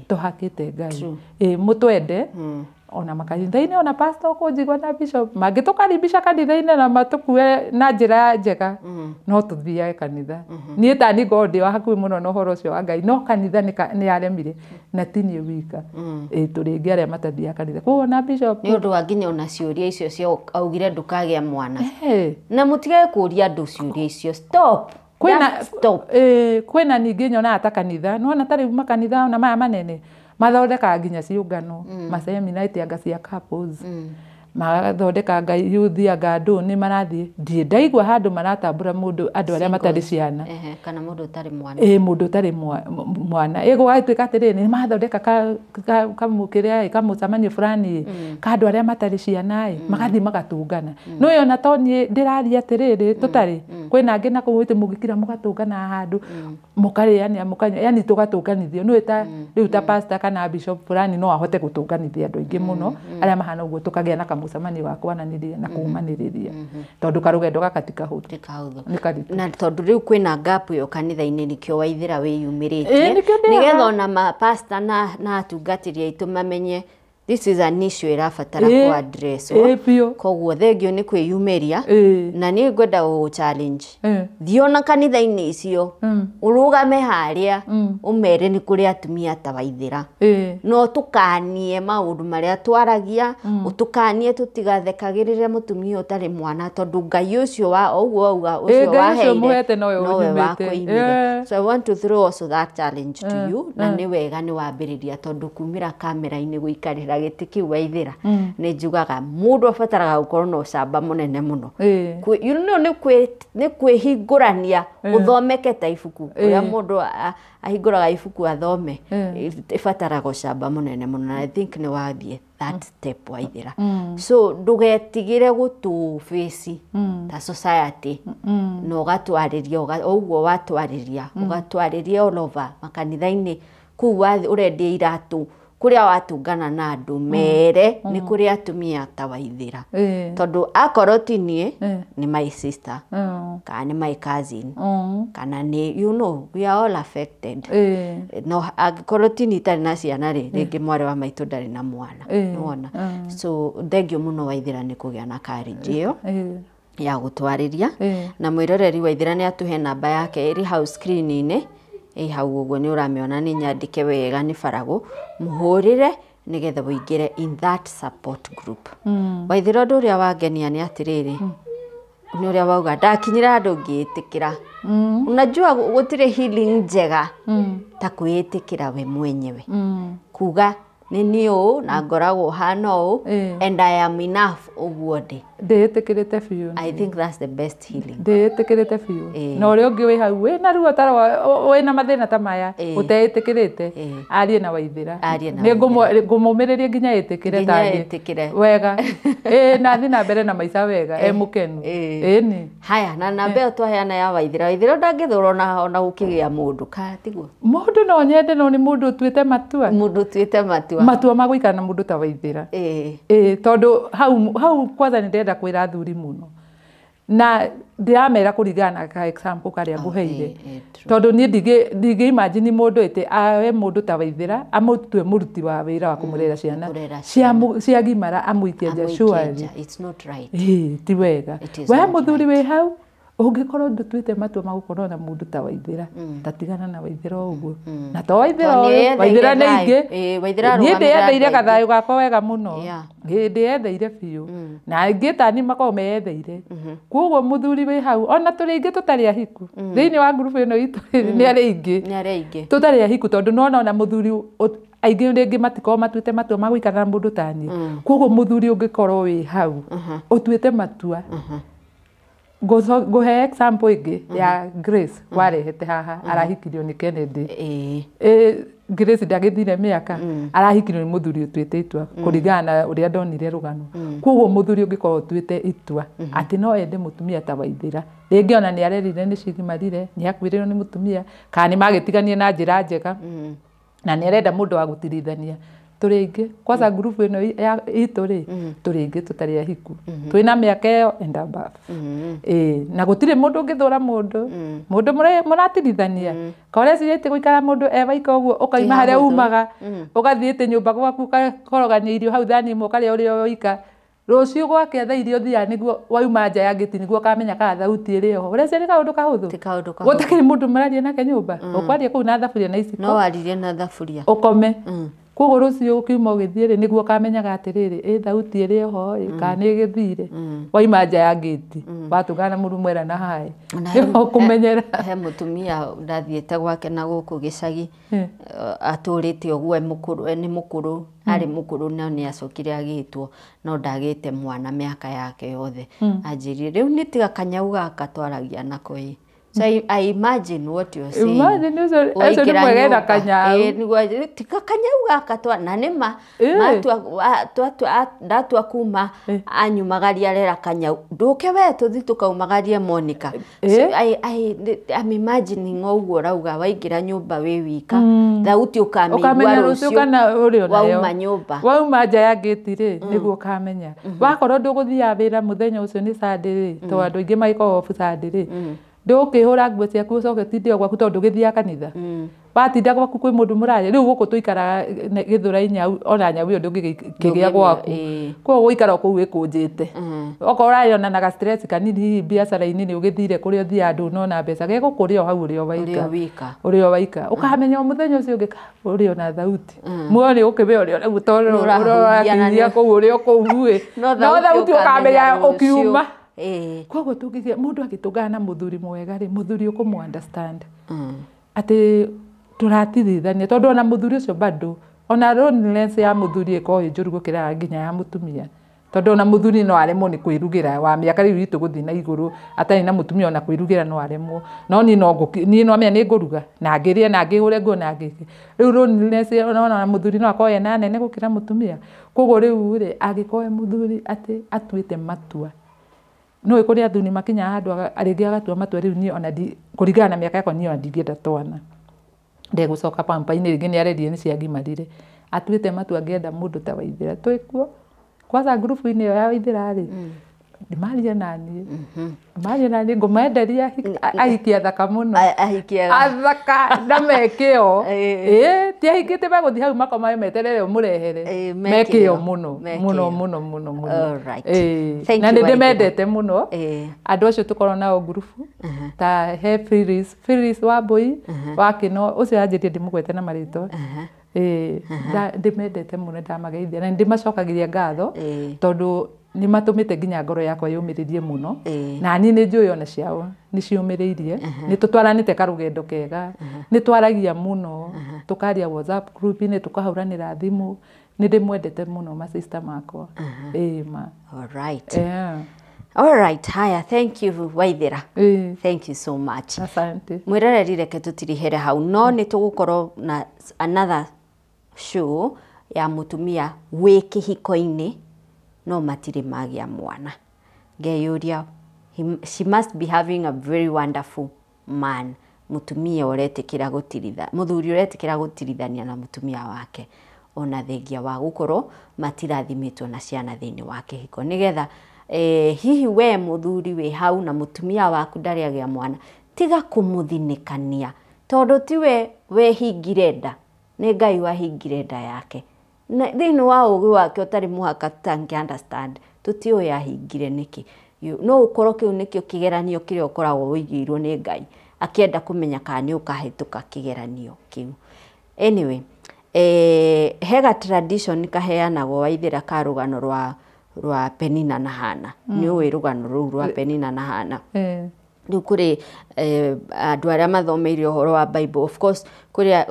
Tũhakĩte Ngai. Mũtwende ona makanitha-inĩ, ona pastor ũkũnjigua na bishop mangĩtũkaribisha kanitha-inĩ na matũkue na njĩra njega, no tũthiage kanitha. Niĩ ta niĩ ngorwo ndĩ wa hakuhĩ mũno na ũhoro ũcio wa Ngai, no kanitha nĩ yaremire na ti niĩ wika, tũrĩ aingĩ arĩa matathiaga kanitha. Koguo na bishop nĩ ũndũ wa nginya ona ciũria icio cia augire ndũkagĩa mwana, na mũtigage kũũria andũ ciũria icio. Stop. Kwĩna ningĩ nyonaga ta kanitha, nĩwona ta rĩu makanitha ona maya manene mathondekaga nginya ciũngano, masemina ĩtĩ anga cia couples, magathondeka youth anga andũ nĩ marathiĩ. Ndirĩ ndaigua handũ maratambũra mũndũ andũ arĩa matarĩ ciana, kana mũndũ ũtarĩ mwana. Mũndũ ũtarĩ mwana. Gũgatuĩka atĩrĩrĩ, nĩ mathondeka kamũkĩrĩa kamũcemanio fulani ka andũ arĩa matarĩ ciana, magathiĩ magatũngana. Nĩũĩ ona to niĩ ndĩraria atĩrĩrĩ tũtarĩ, kwĩna angĩ nakũu ĩtĩ mũgĩkira mũgatũngana handũ mũkarĩania mũkanyua, yani tũgatũnganithio. Nĩũĩ ta rĩu ta pastor kana bishop fulani no ahote gũtũnganithia andũ aingĩ mũno arĩa mahana ũguo, tũkagĩa na kamũcemanio wa kwananĩria na kũmanĩrĩria, tondũ karũgendo gaka ti kahũthũ, nĩ karitũ. Na tondũ rĩu kwĩna gap ĩyo kanitha-inĩ, nĩkĩo Waithĩra wĩyumĩrĩtie, nĩgetha ona mapasta na atungatĩri aitũ mamenye this is an issue ĩrabatara kũ address. Koguo thengio nĩ kwĩyumĩria, na niĩ ngwenda gũgũ challenge, thiĩ ona kanitha-inĩ icio ũrũgame harĩa ũmere nĩ kũrĩ atumia ta Waithĩra, no tũkanie maũndũ marĩa twaragia, ũtũkanie tũtigathekagĩrĩre mũtumia ũtarĩ mwana, tondũ Ngai ũcio wa ũguo auga ũcio waheire nowe wakũimire. So I want to throw also that challenge to you, na nĩ wega nĩ wambĩrĩria, tondũ kumĩra kamera-inĩ gũikarĩra gĩtĩ kĩu Waithĩra, nĩ njugaga mũndũ abataraga gũkorwo na ũcamba mũnene mũno. You know, nĩ kwĩhingũrania ũthomeke ta ibuku ũrĩa mũndũ ahingũraga ibuku athome, ĩbataraga ũcamba mũnene mũno, na I think nĩ wathiĩ that step Waithĩra. So ndũgetigĩre gũtũbĩci ta society, na ũgatwarĩria ũguo watwarĩria, ũgatwarĩria all over makanitha-inĩ kũu ũrendia iratũ, kũrĩa watũngana na andũ mere nĩ kũrĩ atumia ta Waithĩra, tondũ akorwo ti niĩ nĩ my sister kana nĩ my cousin kana nĩ, you know, we are all affected. No angĩkorwo ti niĩ itarĩ na ciana rĩ, rĩngĩ mwarĩ wa maitũ ndarĩ na mwana, nĩwona. So thengio mũno Waithĩra nĩ kũgĩa na courage ĩyo ya gũtwarĩria. Na mwĩroreri Waithĩra nĩ atũhe namba yake ĩrĩ hau screen-inĩ, ĩ hau ũguo nĩ ũramĩona, nĩ nyandĩke wega nĩ Faragũ, mũhũrĩre nĩgetha ũingĩre in that support group. Waithĩra ũndũ ũrĩa wangenia nĩ atĩrĩrĩ, nĩ ũrĩa wauga ndakinyĩra handũ ngĩĩtĩkĩra. Unajua gũtirĩ healing njega ta kwĩĩtĩkĩra we mwenyewe, kuga nĩ niĩ ũũ na ngoragwo hana ũũ and I am enough ũguo ndĩ. Ndĩĩtĩkĩrĩte biũ. I think that's the best healing. Ndĩĩtĩkĩrĩte biũ. Na ũrĩa ũngĩ wĩ hau wĩna ruo ta wĩna mathĩna ta maya ũteĩtĩkĩrĩte, arie na Waithĩra. Nĩ ngũmũmĩrĩria nginya ĩtĩkĩre ta niĩ. Wega. Na thiĩ na mbere na maica wega, e mũkenu. Ĩni. Haya, na namba ĩyo twaheana ya Waithĩra. Waithĩra ndangĩthũra ona gũkĩgĩa mũndũ, ka tiguo? Mũndũ no nyende, no nĩ mũndũ ũtuĩte matua. Mũndũ ũtuĩte matua. Matua ma gũikara na mũndũ ta Waithĩra. Tondũ hau kwanza nĩ ndĩrenda kwĩra athuri mũno. Na ndiramera kũringana na ka example karĩa ngũheire. Tondũ niĩ ndingĩ imagine mũndũ ĩtĩ awe mũndũ ta Waithĩra amũtue mũruti wa wĩra wa kũmũrera ciana ciagimara amũikie nja, surely it's not right. Ti wega. We mũthuri wĩ hau ũngĩkorwo ndũtuĩte matua ma gũkorwo na mũndũ ta Waithĩra, tatigana na Waithĩra ũguo. Na to Waithĩra ũyũ, Waithĩra nĩ ingĩ. Niĩ ndĩyetheire gathayũ gakwa wega mũno. Ndĩyetheire biũ. Na aingĩ ta niĩ makoragwo meyetheire. Koguo mũthuri wĩ hau, ona tũrĩ aingĩ tũtarĩ ahiku. Thĩinĩ wa ngurubu ĩno itũ nĩ arĩ aingĩ. Tũtarĩ ahiku tondũ nĩwona ona mũthuri aingĩ rĩngĩ matikoragwo matuĩte matua ma gũikara na mũndũ ta niĩ. Koguo mũthuri ũngĩkorwo wĩ hau, ũtuĩte matua, ngũhe example ĩngĩ ya Grace warehete haha arahikirio nĩ Kennedy. Grace ndagĩthire mĩaka arahikirio nĩ mũthuri ũtuĩte itua kũringana na ũrĩa ndonire rũgano. Koguo mũthuri ũngĩkorwo ũtuĩte itua atĩ no ende mũtumia ta Waithĩra, rĩngĩ ona nĩ arerire nĩ cigimarire, nĩ akuĩrĩirwo nĩ mũtumia kana nĩ magĩtiganie na njĩra njega na nĩ arenda mũndũ wa gũtirithania. Tũrĩ aingĩ kwanza ngurubu ĩno itũ rĩ, tũrĩ aingĩ tũtarĩ ahiku, twĩna mĩaka ĩyo and above. Na gũtirĩ mũndũ ũngĩthũra mũndũ, mũndũ mũratirithania. Ka ũreciria atĩ gũikara mũndũ e waika ũguo ũkauma harĩa umaga ũgathiĩ nyũmba gwaku ũgakorogania irio hau thani ĩmwe ũkarĩa ũrĩ o wika, rũciũ gwakĩa thaa iria ũthiaga nĩguo wauma nja ya ngĩti nĩguo ũkamenya kana thauti ĩrĩ oho. Ũreciria nĩ kaũndũ kahũthũ? Ti kaũndũ kahũthũ. Gũtakĩrĩ mũndũ mũraria nake nyũmba, ũkwaria kũu na thaburia na iciko. No waririe na thaburia. Ũkome. Koguo rũciũ ũkiuma ũgĩthiĩ rĩ, nĩguo ũkamenyaga atĩrĩrĩ, ĩ thauti ĩrĩ oho ĩ, kana nĩ ĩgĩthire. Wauma nja ya ngĩti, watũngana na mũndũ mwera na haĩ. Nĩho ũkũmenyera. He mũtumia ndathiĩte gwake na gũkũ gĩcagi, atũrĩte ũguo nĩ mũkũrũ, arĩ mũkũrũ no nĩ acokire agĩtwo, no ndagĩte mwana mĩaka yake yothe. Anjĩrire rĩu nĩ tiga kanyau gaka twaragia nako ĩ. So I imagine what you're saying. Imagine ũcio nĩ mwega na kanyau. Tiga kanyau gaka twa na nĩ ma ndatua kuma anyumagaria rera kanyau ndũke we tũthi tũkaumagarie Monica. So I'm imagining ũguo ũrauga waingĩra nyũmba wĩ wika, thauti ũkamĩigua rũciũ wauma nyũmba. Wauma nja ya ngĩti rĩ, nĩguo ũkamenya. Wakorwo ndũgũthiaga wĩra mũthenya ũcio nĩ Sunday rĩ, tondũ andũ aingĩ magĩkoragwo off Sunday rĩ, ndũkĩhũra nguo ciaku ũcoke ũtinde o gwaku tondũ ndũgĩthiaga kanitha. Watinda gwaku kwĩ mũndũ mũraria. Rĩu gũkũ tũikaraga Gĩthũrai nyau, ona nyau ĩyo ndũngĩkĩgĩa gwaku. Koguo gũikara o kũu wĩkũnjĩte. Okorwo ũrarĩ na ga stress kanini hihi biacara-inĩ nĩ ũgĩthire kũrĩa ũthiaga ndũnona mbeca, gegũkũrĩa o hau ũrĩ o waika. Ũrĩ o waika. Ũkamenya o mũthenya ũcio ũngĩ ũrĩ o na thauti. Muoyo nĩ ũgũkĩmenya ũrĩ o rĩu tondũ ũrakinyia kũu ũrĩ o kũu ĩ. No thauti ũkamenya ũkiuma. Koguo tũngĩgĩa mũndũ agĩtũngana na mũthuri mwega rĩ, mũthuri ũkũmũ understand atĩ tũratirithania, tondũ ona mũthuri ũcio bado ona loneliness ya mũthuri ĩkoragwo ĩ njũru gũkĩra nginya ya mũtumia, tondũ ona mũthuri no aremwo nĩ kwĩrugĩra wa mĩaka rĩu itũ gũthiĩ na igũrũ atarĩ na mũtumia ona kwĩrugĩra no aremwo, no niĩ no amenya nĩ ngũruga na ngĩrĩe na ngĩhũre nguo na ngĩke. Rĩu loneliness ona mũthuri no akorwo ena nene gũkĩra mũtumia. Koguo rĩu rĩ, angĩkorwo e mũthuri atĩ atuĩte matua, no kũrĩ athuri makinyaga handũ rĩngĩ agatua matua rĩu niĩ ona kũringana na mĩaka yakwa niĩ ona ndingĩenda twana, ndegũcoka pampa-inĩ rĩngĩ nĩ arerire nĩ ciagimarire, atuĩte matua angĩenda mũndũ ta Waithĩra twĩkuo. Kwanza ngurubu-inĩ ĩyo ya Waithĩra rĩ, marie naniĩ, marie naniĩ ngũmenderia ahiki athaka mũno, athaka na mekĩo. Ti ahikĩte megũthiĩ hau makoma meterere ũmũrehere, mekĩo mũno mũno mũno mũno mũno. Na nĩ ndĩmendete mũno andũ acio tũkorwo nao ngurubu ta he Phyllis Wambui wa Kĩno, ũcio anjĩtie ndĩmũgwete na marĩtwa. Ndĩmendete mũno, ndamageithia na nĩndĩmacokagĩria ngatho tondũ nĩ matũmĩte nginya ngoro yakwa yũmĩrĩrie mũno, na niĩ nĩ njũĩ ona ciao nĩ ciũmĩrĩirie. Nĩ tũtwaranĩte karũgendo kega, nĩ twaragia mũno, tũkaria WhatsApp group-inĩ, tũkahũranĩra thimũ. Nĩ ndĩmwendete mũno ma sister makwa. Ma. All right. All right, haya, thank you Waithĩra. Thank you so much. Asante. Mwĩroreri reke tũtirihere hau, no nĩ tũgũkorwo na another show ya mũtumia wĩ kĩhiko-inĩ no matirĩ magĩa mwana. Ngeyũria, she must be having a very wonderful man. Mũtumia ũretĩkĩra gũtiritha, mũthuri ũretĩkĩra gũtirithania na mũtumia wake ona thengia wa gũkorwo matirathimĩtwo na ciana thĩinĩ wa kĩhiko, nĩgetha Hihi we mũthuri wĩ hau na mũtumia waku ndarĩ agĩa mwana, tiga kũmũthinĩkania tondũ tiwe wehingire nda, nĩ Ngai wahingire nda yake. Na thĩinĩ wa ũgĩ wake ũtarĩ mũhaka tũtangĩ understand, tũtiũĩ ahingire nĩkĩ. No ũkorwo kĩu nĩkĩo kĩgeranio kĩrĩa ũkoragwo ũigĩirwo nĩ Ngai, akĩenda kũmenya kana nĩ ũkahĩtũka kĩgeranio kĩu. Anyway, hega tradition kaheanagwo Waithĩra ka rũgano rwa Penina na Hana. Nĩ ũĩ rũgano rũu rwa Penina na Hana? Rĩu kũrĩ andũ arĩa mathomeire ũhoro wa Bible, of course kũrĩ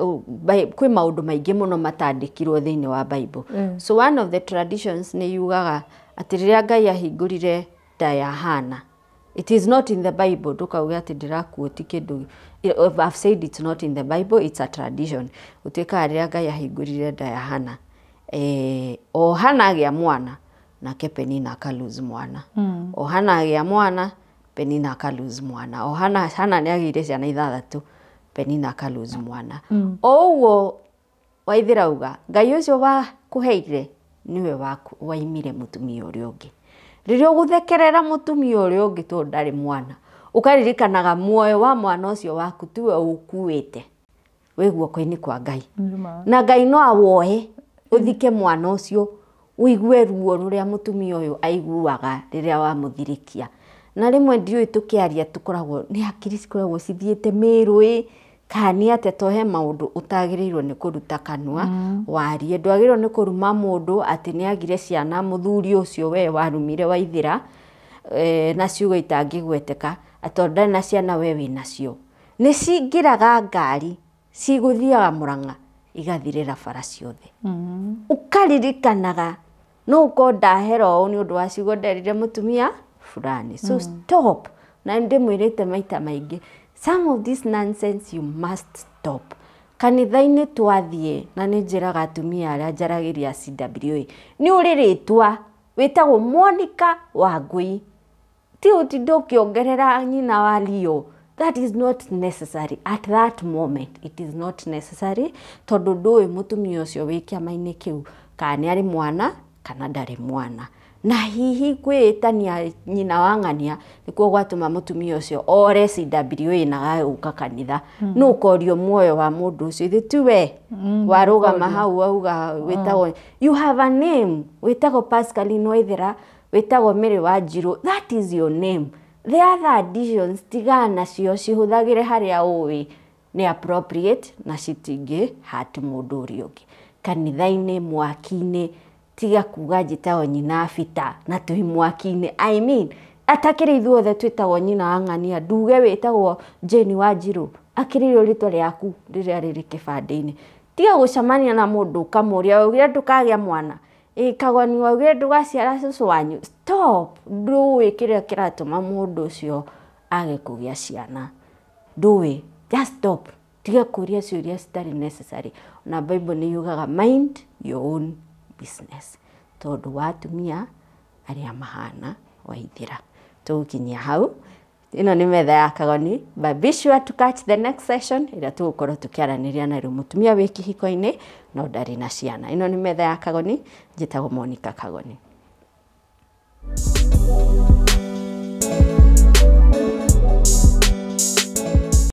kwĩ maũndũ maingĩ mũno matandĩkirwo thĩinĩ wa Bible. So one of the traditions nĩ yugaga atĩ rĩrĩa Ngai ahingũrire nda ya Hana, it is not in the Bible, ndũkauge atĩ ndĩrakuoti kĩndũ. I've said it's not in the Bible, it's a tradition. Gũtuĩkaga rĩrĩa Ngai ahingũrire nda ya Hana, o Hana agĩa mwana, nake Penina aka lose mwana. O Hana agĩa mwana, Penina aka lose mwana. O Hana, Hana nĩ agĩire ciana ithathatũ, Penina aka lose mwana. O ũguo Waithĩra uga Ngai ũcio wakũheire nĩwe waimire mũtumia ũrĩa ũngĩ. Rĩrĩa ũgũthekerera mũtumia ũrĩa ũngĩ tondũ ndarĩ mwana, ũkaririkanaga muoyo wa mwana ũcio waku tiwe ũkuĩte, wĩ guoko-inĩ kwa Ngai. Na Ngai no awoe ũthike mwana ũcio, ũigue ruo rũrĩa mũtumia ũyũ aiguaga rĩrĩa wamũthirĩkia. Na rĩmwe ndiũĩ tũkĩaria tũkoragwo nĩ hakiri cikoragwo cithiĩte mĩrũ kana nĩ atĩa, to he maũndũ ũtagĩrĩirwo nĩ kũruta kanua warie. Ndwagĩrĩirwo nĩ kũruma mũndũ atĩ nĩ agire ciana, mũthuri ũcio we warumire Waithĩra na ciugo itangĩgweteka, atĩ tondũ ndarĩ na ciana we wĩnacio. Nĩ cingĩraga ngari cigũthiaga Mũrang'a igathirĩra bara ciothe. Ũkaririkanaga no ũkorwo ndahera ũũ nĩ ũndũ wa ciugo nderire mũtumia fulani. So stop. Na ndĩmwĩrĩte maita maingĩ, some of this nonsense you must stop. Kanitha-inĩ twathiĩ, na nĩ njĩraga atumia arĩa njaragĩria CWA, nĩ ũrĩ rĩtwa wĩtagwo Monica Wangui, ti ũtinde ũkĩongerera nyina wa Leo. That is not necessary at that moment, it is not necessary, tondũ ndũĩ mũtumia ũcio wĩ kĩama-inĩ kĩu kana nĩ arĩ mwana kana ndarĩ mwana. Na hihi kwĩĩtania nyina wa ng'ania nĩkuo gwatũma mũtumia ũcio ore CWA na agũka kanitha. No ũkorio muoyo wa mũndũ ũcio, ithe ti we warũgama hau wauga wĩtagwo, you have a name, wĩtagwo Pascaline Waithera, wĩtagwo Mary Wanjiru, that is your name. The other additions tigana nacio, cihũthagĩre harĩa ũĩ nĩ appropriate na citingĩ hurt mũndũ ũrĩa ũngĩ. Kanitha-inĩ, mwaki-inĩ, tiga kuga njĩtagwo nyina Bita na twĩ mwaki-inĩ. I mean, atakĩrĩ ithuothe twĩtagwo nyina wa ng'ania, nduge wĩtagwo Jane Wanjiru, akĩrĩrwo rĩtwa rĩaku rĩrĩa rĩrĩ kĩbandĩ-inĩ. Tiga gũcemania na mũndũ ũkamũria waugire ndũkagĩa mwana, Kagoni waugire ndũgaciara cũcũ wanyu. Stop. Ndũĩ kĩrĩa kĩratũma mũndũ ũcio age kũgĩa ciana, ndũĩ. Just stop. Tiga kũria ciũria citarĩ necessary. Na Bible nĩ yugaga mind your own business, tondũ wa atumia arĩa mahana Waithĩra. Tũgũkinyia hau. Ĩno nĩ metha ya Kagoni, but be sure to catch the next session ĩrĩa tũgũkorwo tũkĩaranĩria na rĩu mũtumia wĩ kĩhiko-inĩ no ndarĩ na ciana. Ĩno nĩ metha ya Kagoni, njĩtagwo Monica Kagoni.